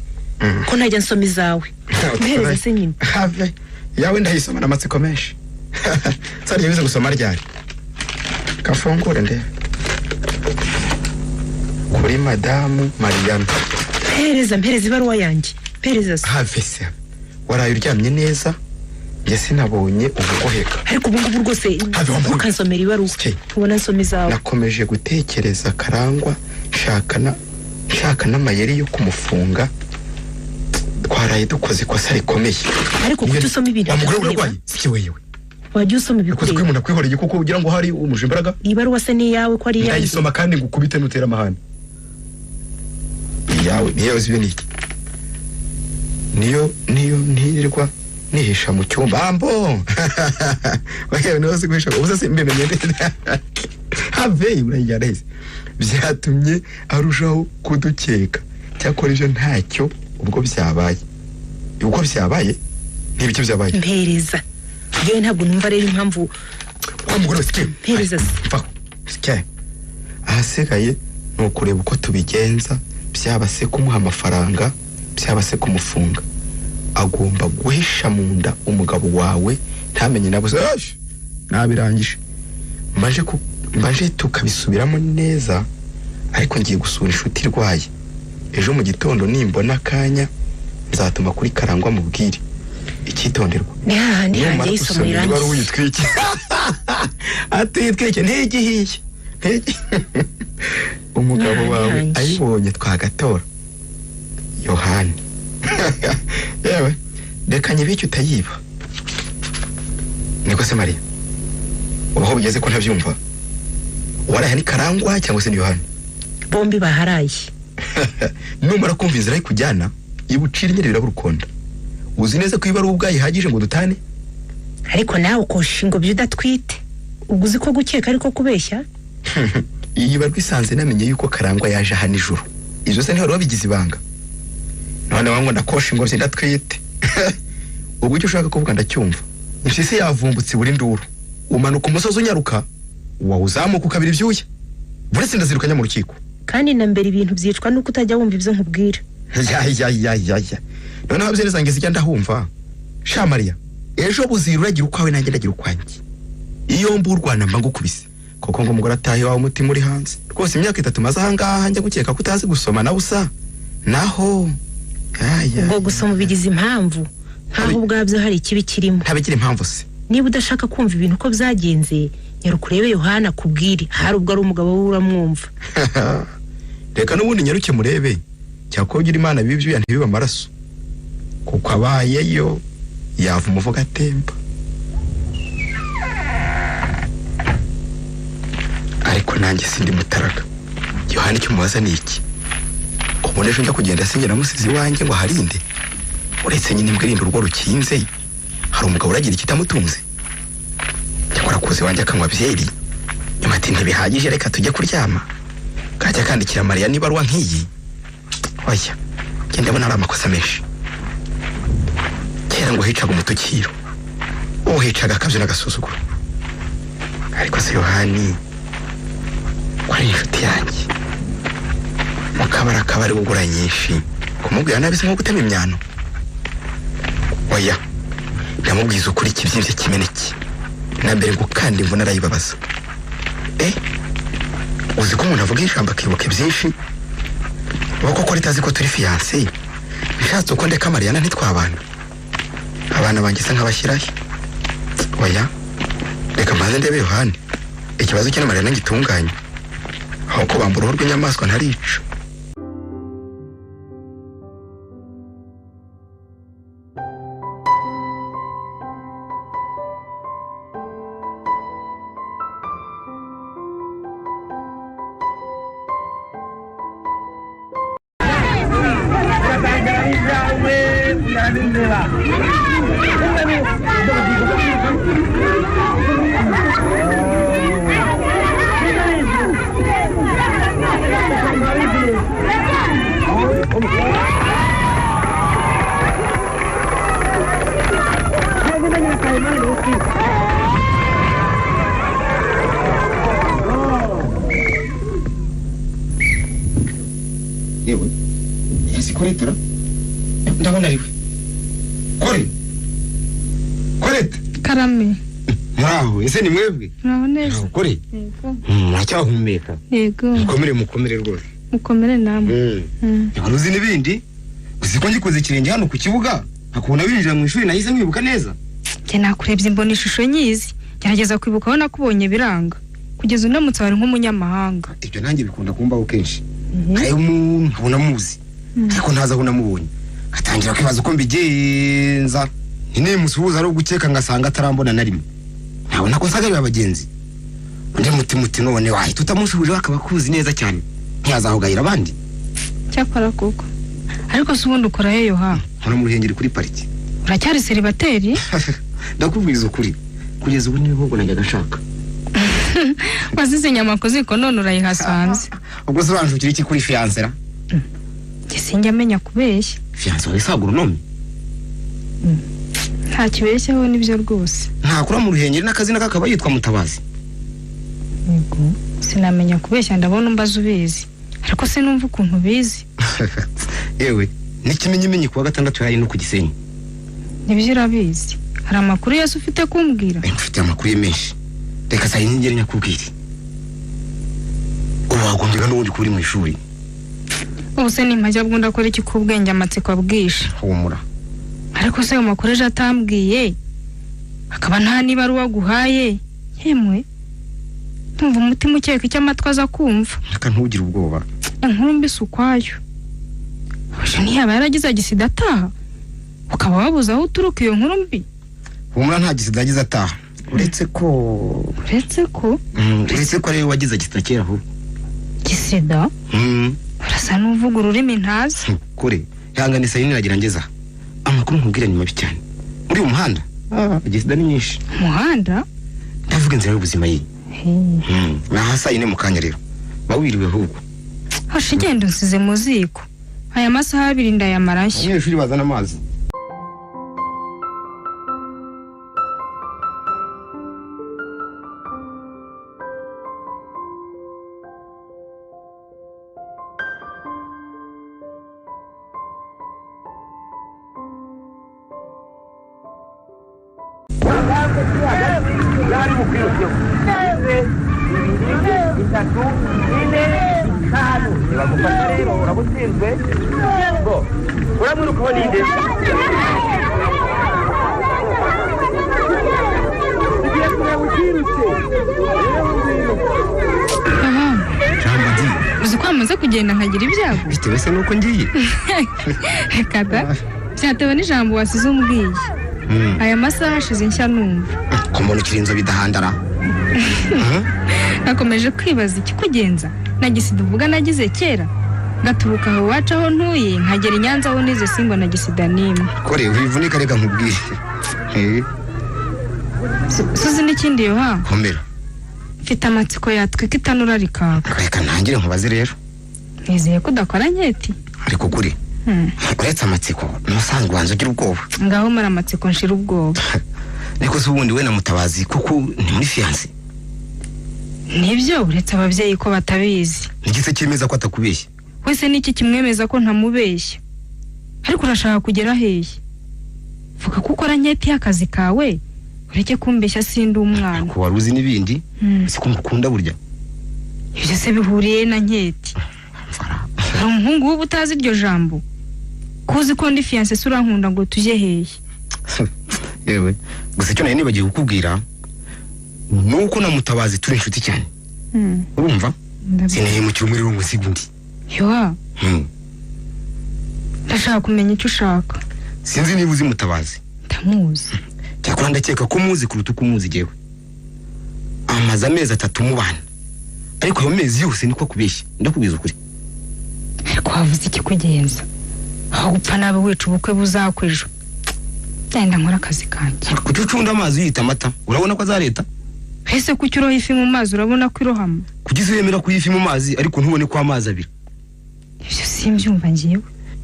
Ko ntajya nsoma izawe. Mpereza se nyine. Have. Yawe ndayisoma n'amatsiko menshi. Nzarya bize gusoma ryari. Kafungure ndebe. Kuri madamu Mariana. Mpereza ibaruwa yanjye. Mpereza se. Have se. Waraye uryamye neza? Njye sinabonye ubugoheka. Ariko ubu ngubu rwose ukansomera ibaruwa. Ubona nsoma izawe. Nakomeje gutekereza Karangwa nshaka n'amayeri yo kumufunga. Twaraye dukoze ikosa rikomeye. Ariko kuki usoma ibintu? Siki wewe. Wajya usoma ibikwiye. Kuko umuntu akwihoreye kuko ugira ngo hari umuje imbaraga. Ibaruwa se ni iyawe ko ari iyanjye. Ndayisoma kandi ngukubite nutera amahane. Iyawe niyo uzi ni iki? Niyo ntirirwa nihisha mu cyumba. Ambo. Wewe niyo uzi guhisha. Ubuze simbimenye. Have urayijyana hese. Byatumye arushaho kudukeka. Cyakora ibyo ntacyo ubwo byabaye. Ubwo byabaye n'ibiki byabaye. Mpereza. Yewe ntabwo numva rero impamvu kwa mugore sike. Mpereza. Mva. Sike. Ahasigaye ni ukureba uko tubigenza byaba se kumuha amafaranga Byaba se kumufunga, agomba guhisha mu nda umugabo wawe ntamenye nabo. Nabirangije mbaje tukabisubiramo neza, ariko ngiye gusura inshuti irwaye. Ejo mu gitondo nimbona akanya nzatuma kuri Karangwa mubwire. Icyitonderwa ni hahandi hanjye y'isomo irangiye. Uyitwike atitwike ntigihiye umugabo wawe ayibonye twagatora Yohani. Yewe reka nyibike utayiba. Niko se Mariya, ubaho bugeze ko ntabyumva? Waraye ni Karangwa cyangwa se ni Yohani? Bombi baharaye. Numara kumva inzira ikujyana ibucira inyeri biraba urukonda. Uzi neza ko ibaruwa ubwayo ihagije ngo dutane? Ariko nawe ukosha ingobyi udatwite, ubwo uzi ko gukeka ariko kubeshya? Iyi barwa isanze namenye yuko Karangwa yaje aha nijoro. Izo se ntiwari wabigize ibanga? None wangu ndakosha ingobyi ndatwite. Ubwo icyo ushaka kuvuga ndacyumva. Impyisi yavumbutse buri nduru, umanuka umusozi unyaruka, wawuzamuka ukabira ibyuya. Buretse ndazirukanya mu rukiko. Kandi na mbere ibintu byicwa nuko utajya wumva ibyo nkubwira. Ya ya ya ya. Noneho abyere zanjye zijya ndahumva. Sha Mariya, ejo buzira uragira ukwawe nanjye ndagira ukwanjye. Iyo mburwana mba ngukubise. Koko ngo umugore atahe wawe umutima uri hanze. Rwose imyaka 3 maze aha ngaha njya gukeka ko utazi gusoma na busa. Naho ubwo gusoma ubigize impamvu nkaho ubwabyo hari ikibi kirimo. Ntabigira impamvu se. Niba udashaka kumva ibintu uko byagenze, nyaruka urebe Yohana akubwire. Hari ubwo ari umugabo we uramwumva. Reka n'ubundi nyaruke murebe. Cyakobye Imana bibi byuya ntibiba amaraso. Kuko abayeyo yava umuvuga atemba. Ariko nanjye sindi mutaraga. Yohana icyo mubaza ni iki? Ubundi ejo njya kugenda sinjye namusize iwanjye ngo harinde. Uretse nyine imbwa irinda urugo rukinze, hari umugabo uragira ikitamutunze. Cyakora kuza iwanjye akanywa byeri, nyuma ati ntibihagije reka tujye kuryama. Kajya kandikira Mariya n'ibaruwa nk'iyi. Oya, njye ndabona ari amakosa menshi. Kera ngo hicaga umutukiro, uwo hicaga akabyo n'agasuzuguro. Ariko se Yohani ko ari inshuti yanjye, mukabara akabari gugura nyinshi, kumubwira nabi se nko gutema imyano. Oya, ndamubwiza ukuri ikibyimbye kimeneke, na mbere ngo kandi mvuna arayibabaza. Uzi ko umuntu avuga ijambo akibuka byinshi? Uba koko ritazi ko turi fiancé? Nshatse uko ndeka Mariana ntitwabana. Abana banjye se nkabashyirahe? Oya, reka mbanze ndebe Yohani ikibazo cye na Mariana ngitunganye, aho ko bambura uruhu rw'inyamaswa ntarica. Yewe, ese Koretura ndabona ariwe. Kore Koreta. Karame. Muraho, ese ni mwebwe? Muraho neza. Kore. Yego. Muracyahumeka. Yego. Mukomere mukomere rwose. Mukomere namwe. Wari uzi n'ibindi? Uzi ko ngikoze ikirenge hano ku kibuga, nkakubona winjira mu ishuri nahise mwibuka neza. Njye nakurebye mbona ishusho nyizi. Gerageza kwibuka aho nakubonye biranga. Kugeza unamutse wari nk'umunyamahanga. Ibyo nanjye bikunda kumbaho kenshi. Hari umuntu nkabona muzi, ariko ntazi aho namubonye. Atangira kwibaza uko mbigenza. Ntimusuhuza ari ugukeka ngasanga atarambona na rimwe. Ntabona ko nsagarira abagenzi. Undi muti none wahita utamusuhuje akaba akuzi neza cyane. Ntiyazahugayira abandi. Cyakora koko. Ariko se ubundi ukora he Yoha? Nkora mu Ruhengeri kuri pariki. Uracyari seribateri? Ndakubwiza ukuri. Kugeza ubu nibihugu najyaga nshaka. Wazize inyama ku ziko none urayihasanze. Ubwo se uranjukira iki kuri fiancé ra? Njye sinjya amenya kubeshya. Fiancé wawe si agoronome? Nta kibeshyaho nibyo rwose. Ntakura mu Ruhengeri n'akazina kakaba yitwa Mutabazi. Yego, sinamenya kubeshya ndabona umbaza ubizi. Ariko sinumva ukuntu ubizi. Yewe, N'ikimenyimenyi kuwa gatandatu yari no ku Gisenyi. Nibyo urabizi. Hari amakuru yose ufite kumbwira? Mfite amakuru ye menshi. Reka saa yine nyakubwire. Ubu wagombye n'ubundi kuba uri mu ishuri. Ubu se nimpajya bwo ndakora iki ku bwenge amatsiko abwishe? Humura. Ariko se ayo makuru ejo atambwiye akaba nta n'ibaruwa aguhaye, yemwe ndumva umutima ukeka icyo amatwi aza kumva. Reka ntugire ubwoba. Inkuru mbise ukwayo. Ejo ntiyaba yaragize agisida ataha, ukaba wabuze aho uturuka iyo nkuru mbi. Humura nta gisida yagize ataha. Uretse ko uretse ko ariwe wagize agisida kera ahubwo. Gisida? Urasa n'uvuga ururimi ntazi. Kure, ihangane saa yine iragira ngeza. Amakuru nkubwira ni mabi cyane. Muri uyu muhanda gisida ni nyinshi. Umuhanda? Ndavuga inzira y'ubuzima ye. Naha saa yine mu kanya rero. Bawiriwe ahubwo. Hoshi genda unsize mu ziko. Aya masaha abiri ndayamara nshya. Abanyeshuri bazana amazi. Uzi ko wamaze kugenda nkagira ibyago? Bitewe se nuko ngiye? Kada, byatewe n'ijambo wasize umbwiye. Aya masaha ashize nshya numva. Ko mbona ukiri inzobe idahandara. Nakomeje kwibaza ikikugenza. Na gisida uvuga nagize kera. Gaturuka aho iwacu aho ntuye nkagera i Nyanza aho nize singwa na gisida n'imwe. Kore wivunika reka nkubwire. Suzi n'ikindi Yoha? Komera. Mfite amatsiko yatwika itanura rikaka. Reka ntangire nkubaze rero. Nizeye ko udakora nketi. Ariko kuri. Uretse amatsiko n'usanzwe ubanza ugira ubwoba. Ngaho mara amatsiko nshira ubwoba. Niko se ubundi we na Mutabazi kuko ni muri fiancé. Nibyo uretse ababyeyi ko batabizi. Nigise cyemeza ko atakubeshya. Wese niki kimwemeza ko ntamubeshya. Ariko urashaka kugera hehe? Vuga ko ukora nketi y'akazi kawe. Ureke kumbeshya sindi umwana. Ko waruzi nibindi? Siko ngukunda burya. Ibyo se bihuriye na nketi? Hari umuhungu w'ubu utazi iryo jambo. Kuzi ko ndi fiancé se urankunda ngo tujye hehe? Yewe, gusa icyo nari nibagiye kukubwira nuko na Mutabazi turi inshuti cyane. Urumva? Sinahemukira umuriro ngo nsiga undi. Yoha. Ndashaka kumenya icyo ushaka. Sinzi niba uzi Mutabazi. Ndamuzi. Cyakora ndakeka ko muzi kuruta uko umuzi jewe. Amaze amezi 3 mubana. Ariko ayo mezi yose niko kubeshya. Ndakubwiza ukuri. Ariko wavuze iki kugenza? Aho gupfa nabe wica ubukwe buzakwejo. Genda nkora akazi kanjye. Kuki ucunda amazi yita amata? Urabona ko azareta? Ese kuki uroha ifi mu mazi urabona ko irohama? Kuki wemera ko ifi mu mazi ariko ntubone ko amazi abira? Ibyo simbyumva ngiyewe.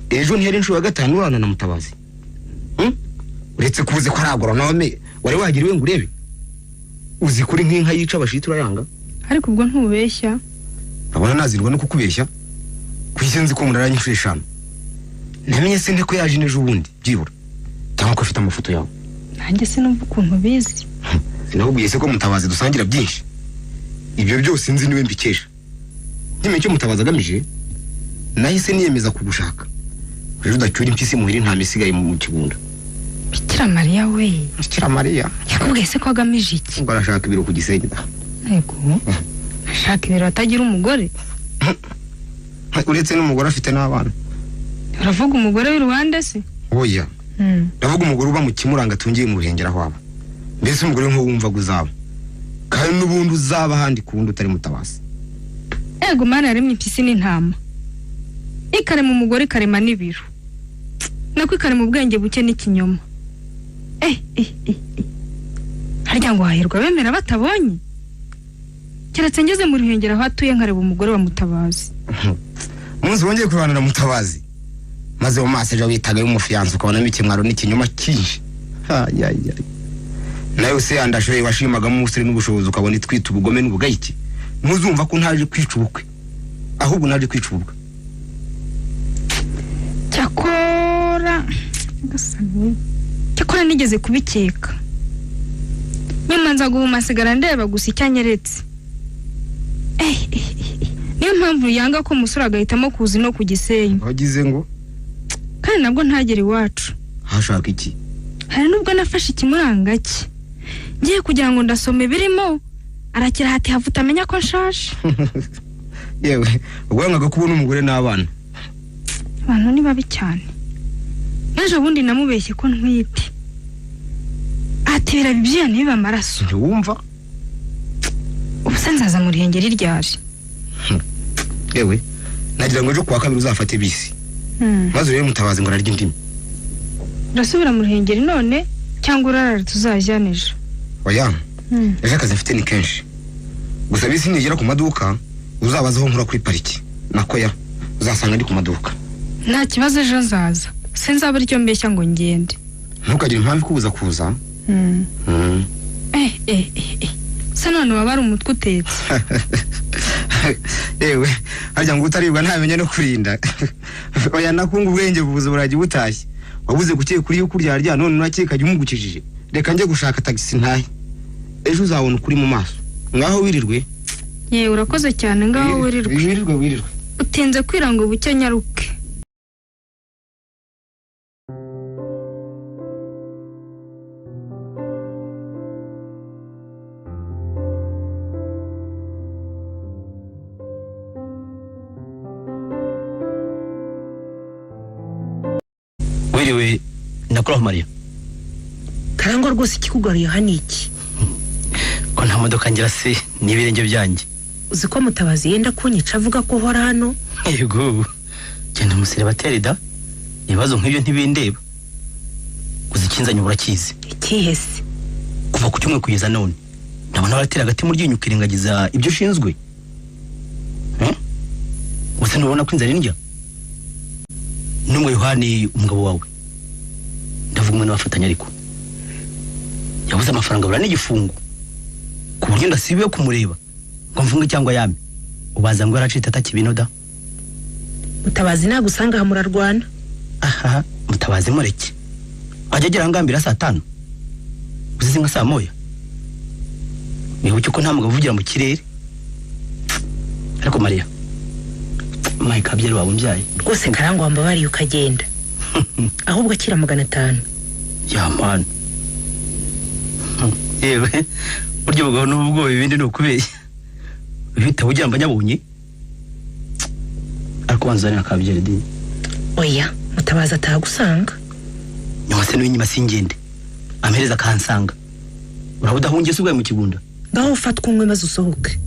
Ejo ntiyari inshuro ya 5 urana na Mutabazi. Uretse kubuze ko ari agoronome wari wagira iwe ngo urebe. Uzi kuri nk'inka yica abashita urayanga? Ariko ubwo ntubeshya. Abona nazirwa no kukubeshya. Kuki nzi ko muraranye inshuro 5. Namenye se nte ko yaje n'ejo bundi byibura. Cyangwa ko afite amafoto yawe. Nanjye sinumva ukuntu bizi. Sinakubwiye se ko Mutabazi dusangira byinshi. Ibyo byose nzi niwe mbikesha. Nyuma icyo Mutabazi agamije nahise niyemeza kugushaka. Rero udacyura impyisi muhiri nta misigaye mu kigunda. Bikira Mariya we. Bikira Mariya. Yakubwiye se ko agamije iki? Ngo arashaka ibiro ku Gisenyi. Yego. Ashaka ibiro atagira umugore. Uretse n'umugore afite n'abana. Uravuga umugore w'iruhande se? Oya. Ndavuga umugore uba mu Kimuranga atungiye mu Ruhengeri aho aba. Mbese umugore nk'uwumva uzaba. Kandi n'ubundi uzaba ahandi ku wundi utari Mutabazi. Ego Mana yaremye impyisi n'intama. Ikarema umugore ikarema n'ibiro. Nako ikarema ubwenge buke n'ikinyoma. Harya ngo hahirwa bemera batabonye? Keretse ngeze mu Ruhengeri aho atuye nkareba umugore wa Mutabazi. Umunsi wongeye kurwana na Mutabazi. Maze mu maso ejo witaga y'umufiyanso ukabonamo ikimwaro n'ikinyoma cyinshi. Nayo se yandashoye washimagamo umusore n'ubushobozi ukabona itwita ubugome n'ubugayiki. Ntuzumva ko ntaje kwica ubukwe. Ahubwo naje kwica ububwa. Cyakora Nyagasani, cyakora nigeze kubikeka. Nyuma nza guhuma asigara ndeba gusa icyo anyeretse. Niyo mpamvu yanga ko umusore agahitamo kuza no ku Gisenyi. Wagize ngo kandi nabwo ntagere iwacu. Hashaka iki? Hari nubwo nafashe ikimuranga cye ngiye kugira ngo ndasome birimo, arakira hati havuta amenya ko nshaje. Yewe, ubwo yangaga kubona umugore n'abana. Abantu ni babi cyane. Ejo bundi namubeshye ko ntwite, ati birabibyuya ntibibe amaraso. Ntiwumva? Ubu se nzaza mu Ruhengeri ryari? Yewe, nagira ngo ejo kuwa kabiri uzafate bisi maze urebe Mutabazi ngo ararya indimi. Urasubira mu Ruhengeri none cyangwa urarara tuzajyana ejo? Oya, ejo akazi mfite ni kenshi. Gusa bisi nigera ku maduka uzabaza aho nkura kuri pariki. Nako ya uzasanga ndi ku maduka. Nta kibazo, ejo nzaza. Sinzabura icyo mbeshya ngo ngende. Ntukagire impamvu ikubuza kuza. Se none waba ari umutwe utetse. Yewe, harya ngo utaribwa ntamenya no kurinda. Oya, nakunga ubwenge bubuze burajya butashye. Wabuze gukeka kuri yuko uryarya none urakeka jya umugukijije. Reka njye gushaka tagisi ntahe. Ejo uzabona ukuri mu maso. Ngaho wirirwe. Yewe, urakoze cyane, ngaho wirirwe. Wirirwe wirirwe. Utinze kwiranga ubucye nyaruke. Wiriwe ndakuraho Mariya. Karangwa rwose ikikugaruye hano iki? Ko nta modoka ngira se n'ibirenge byanjye. Uzi ko Mutabazi yenda kunyica avuga ko uhora hano? Yego, genda umuseribateri da. Ibibazo nk'ibyo ntibindeba. Gusa ikinzanye urakizi. Ikihe se? Kuva ku cyumweru kugeza none ndabona baratera agati mu ryinyo ukirengagiza ibyo ushinzwe. Gusa ntubona ko inzara indya? N'umwe Yohani umugabo wawe, ndavuga umwe n'abafatanya, ariko yabuze amafaranga abura n'igifungo ku buryo ndasibiye kumureba ngo mfunge cyangwa yame. Ubanza ngo yaracita atakibinoda. Mutabazi nagusanga aha murarwana. Aha, Mutabazi mureke ajya agera ngambira saa 5 uzize nka saa 1. Nibuke ko nta mugabo uvugira mu kirere. Ariko Mariya, Mike kabyeri wawe umbyaye rwose. Karangwa wambabariye ukagenda. Ahubwo akira 500. Ya mana. Yewe, buryo bugabo n'ubwo ibindi ni ukubeshya. Bihita bugira mbanyabonye. Ariko banzanira kabyeri di. Oya, Mutabazi atagusanga. Nyuma se n'inyuma singende. Ampereza kansanga. Uraba udahungiye se ubwaye mu kigunda? Ngaho ufatwa umwe maze usohoke.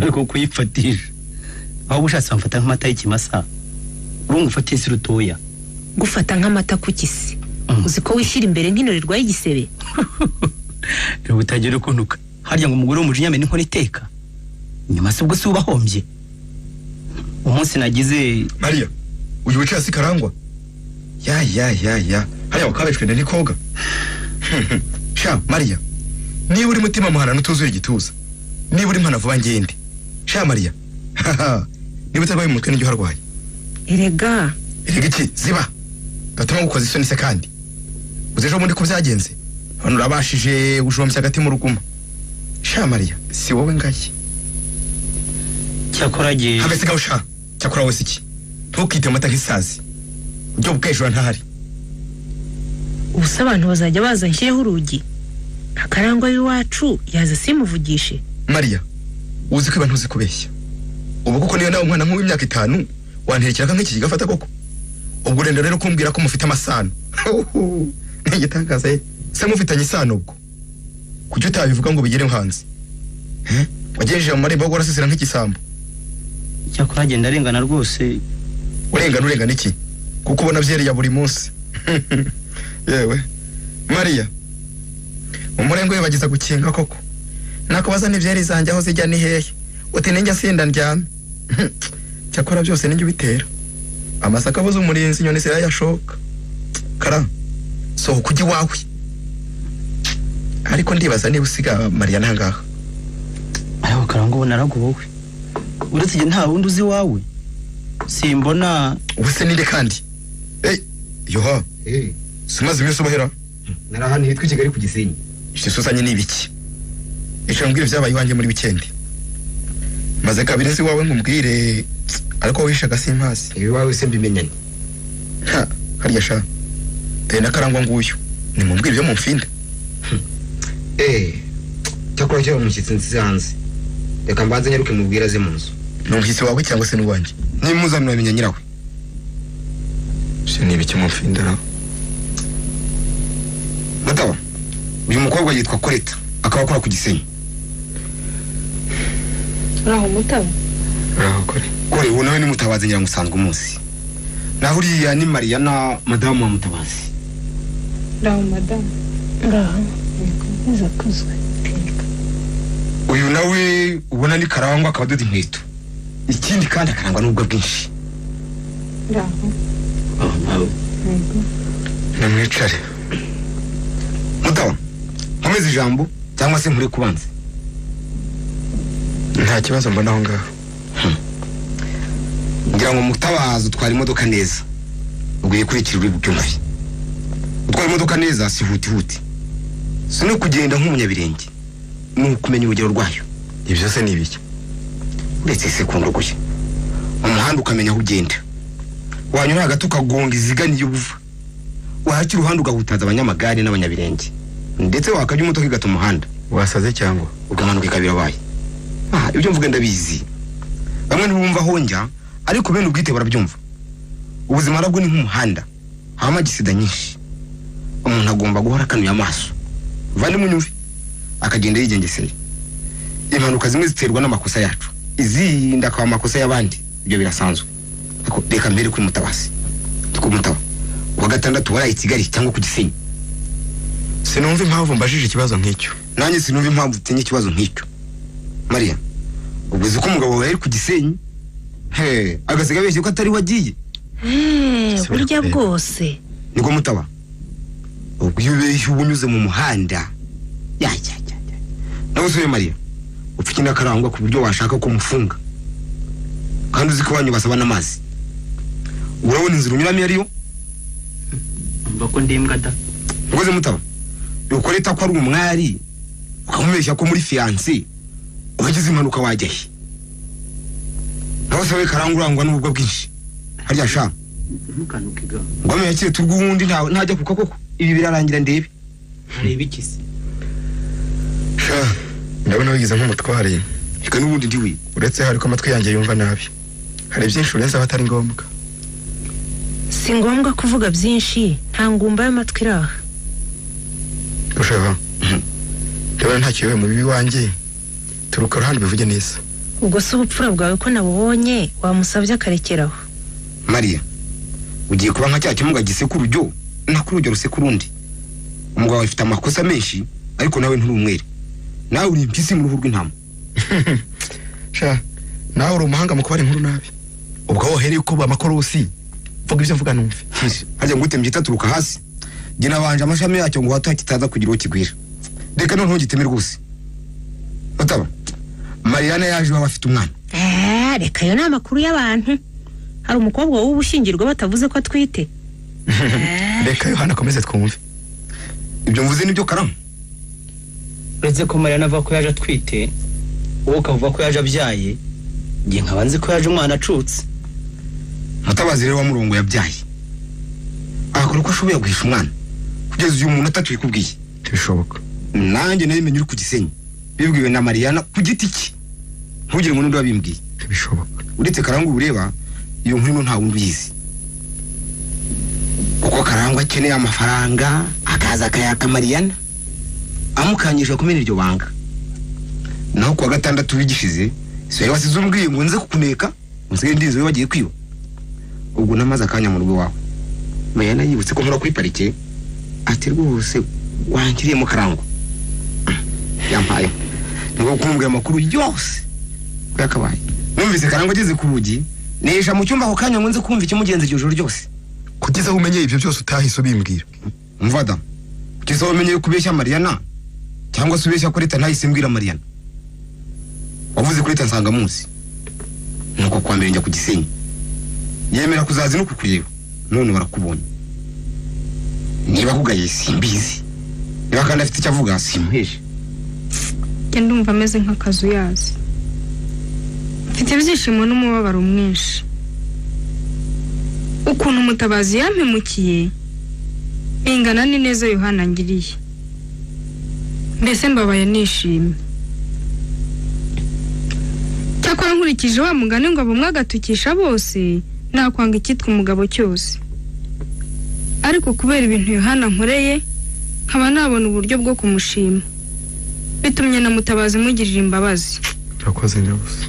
Ariko kuyifatisha. Aho ushatse bamfata nk'amata y'ikimasa. Urungu ufatiye si rutoya. Gufata nk'amata ku kisi. Uzi ko wishyira imbere nk'inorerwa y'igisebe. Rero utagira ukuntuka. Harya ngo umugore w'umujinya amena inkono iteka. Nyuma se ubwo si ubahombye. Umunsi nagize Mariya, uyu wicaye si Karangwa. Ya ya ya ya. Hariya wakabeshwe na nikoga. Sha Mariya, niba uri mutima muhana n'utuzuye igituza. Niba uri mpana vuba ngende. Sha Mariya. Niba utarwaye umutwe n'ijyo harwaye. Erega. Erega iki? Ziba. Gatuma gukoza isoni se kandi. Uzi ejo bundi ko byagenze. Hano urabashije gujombya agati mu ruguma. Sha Mariya, si wowe ngaye. Cyakora ge. Habe sigaho sha. Cyakora wese iki? Ntukite amata nk'isazi. Ujye bwejura ntahari. Ubusa abantu bazajya baza nshyireho urugi. Akarangwa y'iwacu yaza simuvugishe. Mariya, uzi ko abantu uzi kubeshya. Ubu kuko niyo nawe umwana nk'uw'imyaka 5 wanterekera nk'iki kigafata koko. Ubwo rendo rero kumbwira ko mufite amasano. Ni igitangaza ye. Se mufitanye isano ubwo. Kuki utabivuga ngo bigere hanze? Wagejeje mu marembo urasesera nk'igisambo. Cyakora agenda arengana rwose. Urengana urengana iki? Kuko ubona byeri ya buri munsi. Yewe Mariya, umurengo yabagiza gukinga koko. Nakubaza n'ibyeri zanjye aho zijya ni hehe? Uti ninjya sinda ndyame. Cyakora byose ninjye ubitera. Amasaka abuze umurinzi inyoni zirayashoka. Kara, sohoka ujye iwawe. Ariko ndibaza niba usiga Mariya nangaha. Ariko Karangwa ubona naragowe. Uretse igihe nta wundi uzi iwawe. Simbona. Ubu se ninde kandi? Yoha. Simaze iminsi ubahera. Nari ahantu hitwa i Kigali ku Gisenyi. Ibyo usuzanye ni ibiki? Icara umbwire ibyabaye iwanjye muri wikendi. Maze kabiri nzi iwawe ngo umbwire, ariko wishaga simpazi. Iwawe se mbimenyane? Ha, harya sha. Dore na Karangwa nguyu. Nimumbwire ibyo mumfinda. Cyakora cyo umushyitsi nsize hanze. Reka mbanze nyaruke mubwire aze mu nzu. Ni umushyitsi wawe cyangwa se n'uwanjye? Nimuzanura amenya nyirawe. Ibyo ni ibiki mumfinda? Mutaba, uyu mukobwa yitwa Koreta, akaba akora ku Gisenyi. Uraho Mutaba? Uraho Kore. Kore, uwo nawe ni Mutabazi ngira ngo usanzwe umuzi. Naho uriya ni Mariana, madamu wa Mutabazi. Uraho madamu. Uraho. Neza kuzwe. Uyu nawe ubona ni Karangwa, akaba adoda inkweto. Ikindi kandi akarangwa n'ubwo bwinshi. Uraho. Nawe. Namwicare. Mutaba, nkomeze ijambo cyangwa se nkure kubanza? Nta kibazo mbona aho ngaho. Ngira ngo Mutabazi utwara imodoka neza. Ubwo yikurikira uri bubyumve. Utwara imodoka neza si huti huti. Si no kugenda nk'umunyabirenge. Ni ukumenya urugero rwayo. Ibyo se ni ibiki? Uretse se kundogoye. Umuhanda ukamenya aho ugenda. Wanyura hagati ukagonga iziganiye ubuva. Wahakira uruhande ugahutaza abanyamagare n'abanyabirenge. Ndetse wakajya imodoka igata umuhanda. Wasaze cyangwa? Ugamanuka ikabirabaye. Ibyo mvuga ndabizi. Bamwe ntibumva aho njya, ariko bene ubwite barabyumva. Ubuzima nabwo ni nk'umuhanda. Habamo agisida nyinshi. Umuntu agomba guhora akanuye amaso. Vandi munyumve. Akagenda yigengeseye. Impanuka zimwe ziterwa n'amakosa yacu. Izindi akaba amakosa y'abandi. Ibyo birasanzwe. Ariko reka mbere kuri Mutabazi. Tukumutaba. Kuwa gatandatu waraye i Kigali cyangwa ku Gisenyi? Sinumva impamvu mbajije ikibazo nk'icyo. Nanjye sinumva impamvu utinye ikibazo nk'icyo. Mariya, ubwo uzi ko umugabo wawe ari ku Gisenyi? He, agasiga abeshye ko atari wagiye. Burya bwose. Niko Mutaba. Ubwo iyo ubeshye uba unyuze mu muhanda. Ya ya ya. Nawe usuye Mariya, upfa iki n'akarangwa ku buryo washaka ko mufunga. Kandi uzi ko wanyu basaba n'amazi. Urabona inzira unyuramo iyo ariyo? Umva ko ndimbwa da. Ngoze Mutaba. Ukoreta ko ari umwari, ukamubeshya ko muri fiancé, ubagize impanuka wajya he? Nawe se we Karangwa urangwa n'ubwo bwinshi. Harya sha. Ntukanuke ga. Ngwame yakire turwundi ntajya kuka koko. Ibi birarangira ndebe. Areba iki se? Sha, ndabona wigize nk'umutware. Reka n'ubundi ndiwe. Uretse hari ko amatwi yanjye yumva nabi. Hari byinshi urenze abatari ngombwa. Si ngombwa kuvuga byinshi, nta ngumba y'amatwi iraha. Ushaka. Ndabona ntacyo yowe mu bibi wanjye. Turuka ruhande bivuge neza. Ubwo se ubupfura bwawe ko nabubonye wamusabye akarekeraho. Mariya, ugiye kuba nka cya kimuga giseka urujyo, nako urujyo ruseka urundi. Umugabo afite amakosa menshi, ariko nawe nturi umwere. Nawe uri impyisi mu ruhu rw'intama. Sha, nawe uri umuhanga mu kubara inkuru nabi. Ubwo wohereye uko amakorosi. Vuga ibyo mvuga numve. Harya ngute mbyita turuka hasi. Jye nabanje amashami yacyo ngo hato kitaza kugira uwo kigwira. Reka none ntugiteme rwose. Mutaba, Mariana yaje iwawe afite umwana. Reka ayo ni amakuru y'abantu. Hari umukobwa wowe ushyingirwa batavuze ko atwite. Reka Yohana akomeze twumve. Ibyo mvuze nibyo Karamu? Uretse ko Mariana avuga ko yaje atwite, wowe ukavuga ko yaje abyaye, njye nkaba nzi ko yaje umwana acutse. Mutabazi rero wa Murongo yabyaye. Akora uko ashoboye guhisha umwana. Kugeza uyu muntu atatu yikubwiye. Ntibishoboka. Nanjye nabimenye uri ku Gisenyi. Bibwiwe na Mariana ku giti cye. Ntugire ngo n'undi wabimbwiye. Ntibishoboka. Uretse Karangwa ureba, iyo nkuru nta wundi uyizi. Kuko Karangwa akeneye amafaranga, akaza akayaka Mariana. Amukanyije kumena iryo banga. Naho kuwa gatandatu wigishize, so wasize umbwiye ngo nze kukuneka, nsigaye ndinze we bagiye kwiba. Ubwo namaze akanya mu rugo wawe. Mariana yibutse ko nkora kuri parike, ati rwose wankiriye mu Karangwa. Yampaye. Nubwo kumbwira amakuru yose ko yakabaye. Numvise Karangwa ageze ku rugi, nesha mu cyumba ako kanya ngo nze kumva ikimugenza iryo joro ryose. Kugeza aho umenye ibyo byose utahise ubimbwira. Mvada, kugeza aho umenye kubeshya Mariana cyangwa se ubeshya ko leta ntahise mbwira Mariana. Wavuze ko leta nsanga munsi. Nuko kwa mbere njya ku Gisenyi. Yemera kuzaza no kukureba. None barakubonye. Niba akugaye simbizi, niba kandi afite icyo avuga simuheje. Njye ndumva ameze nk'akazuyazi, mfite ibyishimo n'umubabaro mwinshi. Ukuntu Mutabazi yampemukiye bingana n'ineza Yohana angiriye, mbese mbabaye nishimye. Cyakora nkurikije wa mugani ngo bumwe agatukisha bose, nakwanga icyitwa umugabo cyose. Ariko kubera ibintu Yohana nkoreye, nkaba nabona uburyo bwo kumushima, bitumye na Mutabazi mugirira imbabazi. Urakoze nyabusa.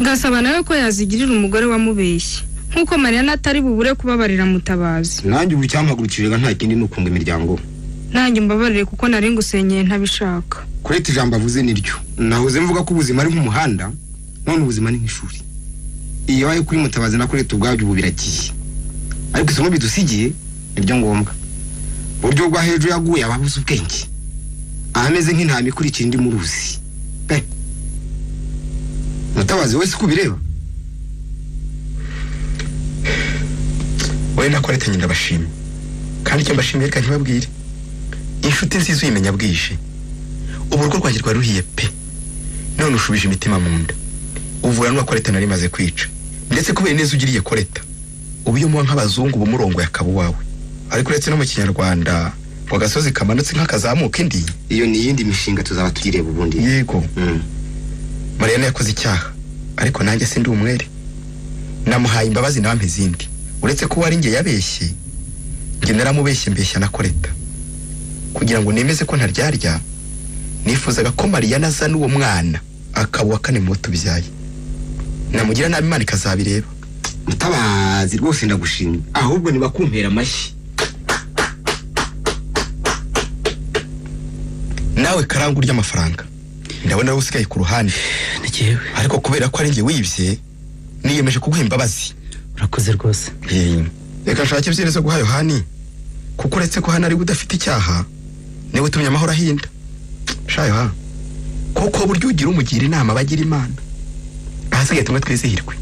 Ngasaba nawe ko yazigirira umugore wamubeshye, nk'uko Mariya atari bubure kubabarira Mutabazi. Nanjye ubu cyampagurukije nta kindi ni ukunga imiryango. Nanjye mbabarire kuko nari ngusenyeye ntabishaka. Kureta ijambo avuze niryo. Nahoze mvuga ko ubuzima ari nk'umuhanda, none ubuzima ni nk'ishuri. Iyo waye kuri Mutabazi na Kureta ubwabyo ubu biragiye, ariko isomo bidusigiye niryo ngombwa. Buryo bwa hejuru yaguye ababuze ubwenge, ahameze nk'intama ikurikira indi mu ruzi pe. Mutabazi wese uko ubireba wowe na Koreta nyina ndabashimye, kandi icyo mbashimiye reka ntibabwire. Inshuti nziza uyimenya bwije. Ubu urugo rwanjye rwari ruhiye pe, none ushubije imitima mu nda. Uvura n'uwa Koreta nari maze kwica, ndetse kubera ineza ugiriye Koreta, ubu iyo muba nk'abazungu bumurongo yakaba uwawe. Ariko uretse no mu Kinyarwanda ngo agasozi kamanutse nk'akazamuka indi, iyo ni iyindi mishinga tuzaba tuyireba ubundi. Yego. Mariana yakoze icyaha, ariko nanjye sindi umwere. Namuhaye imbabazi nawe ampa izindi. Uretse ko wari njye yabeshye, njye naramubeshye mbeshya na Koreta kugira ngo nemeze ko ntaryarya. Nifuzaga ko Mariana aza n'uwo mwana akaba uwa kane mu bo tubyaye. Namugira nabi Imana ikazabireba. Mutabazi rwose ndagushimye, ahubwo nibakumpera amashyi. Nawe Karangwa urya amafaranga, ndabona wowe usigaye ku ruhande. Ni ariko kubera ko ari njye wibye, niyemeje kuguha imbabazi. Urakoze rwose. Reka nshake ibyerezo guha Yohani, kuko uretse ko hano ari udafite icyaha, niwe utumye amahoro ahinda. Sha Yohani, kuko buryo ugira umugira inama bagira Imana. Ahasigaye tumwe twizihirwe.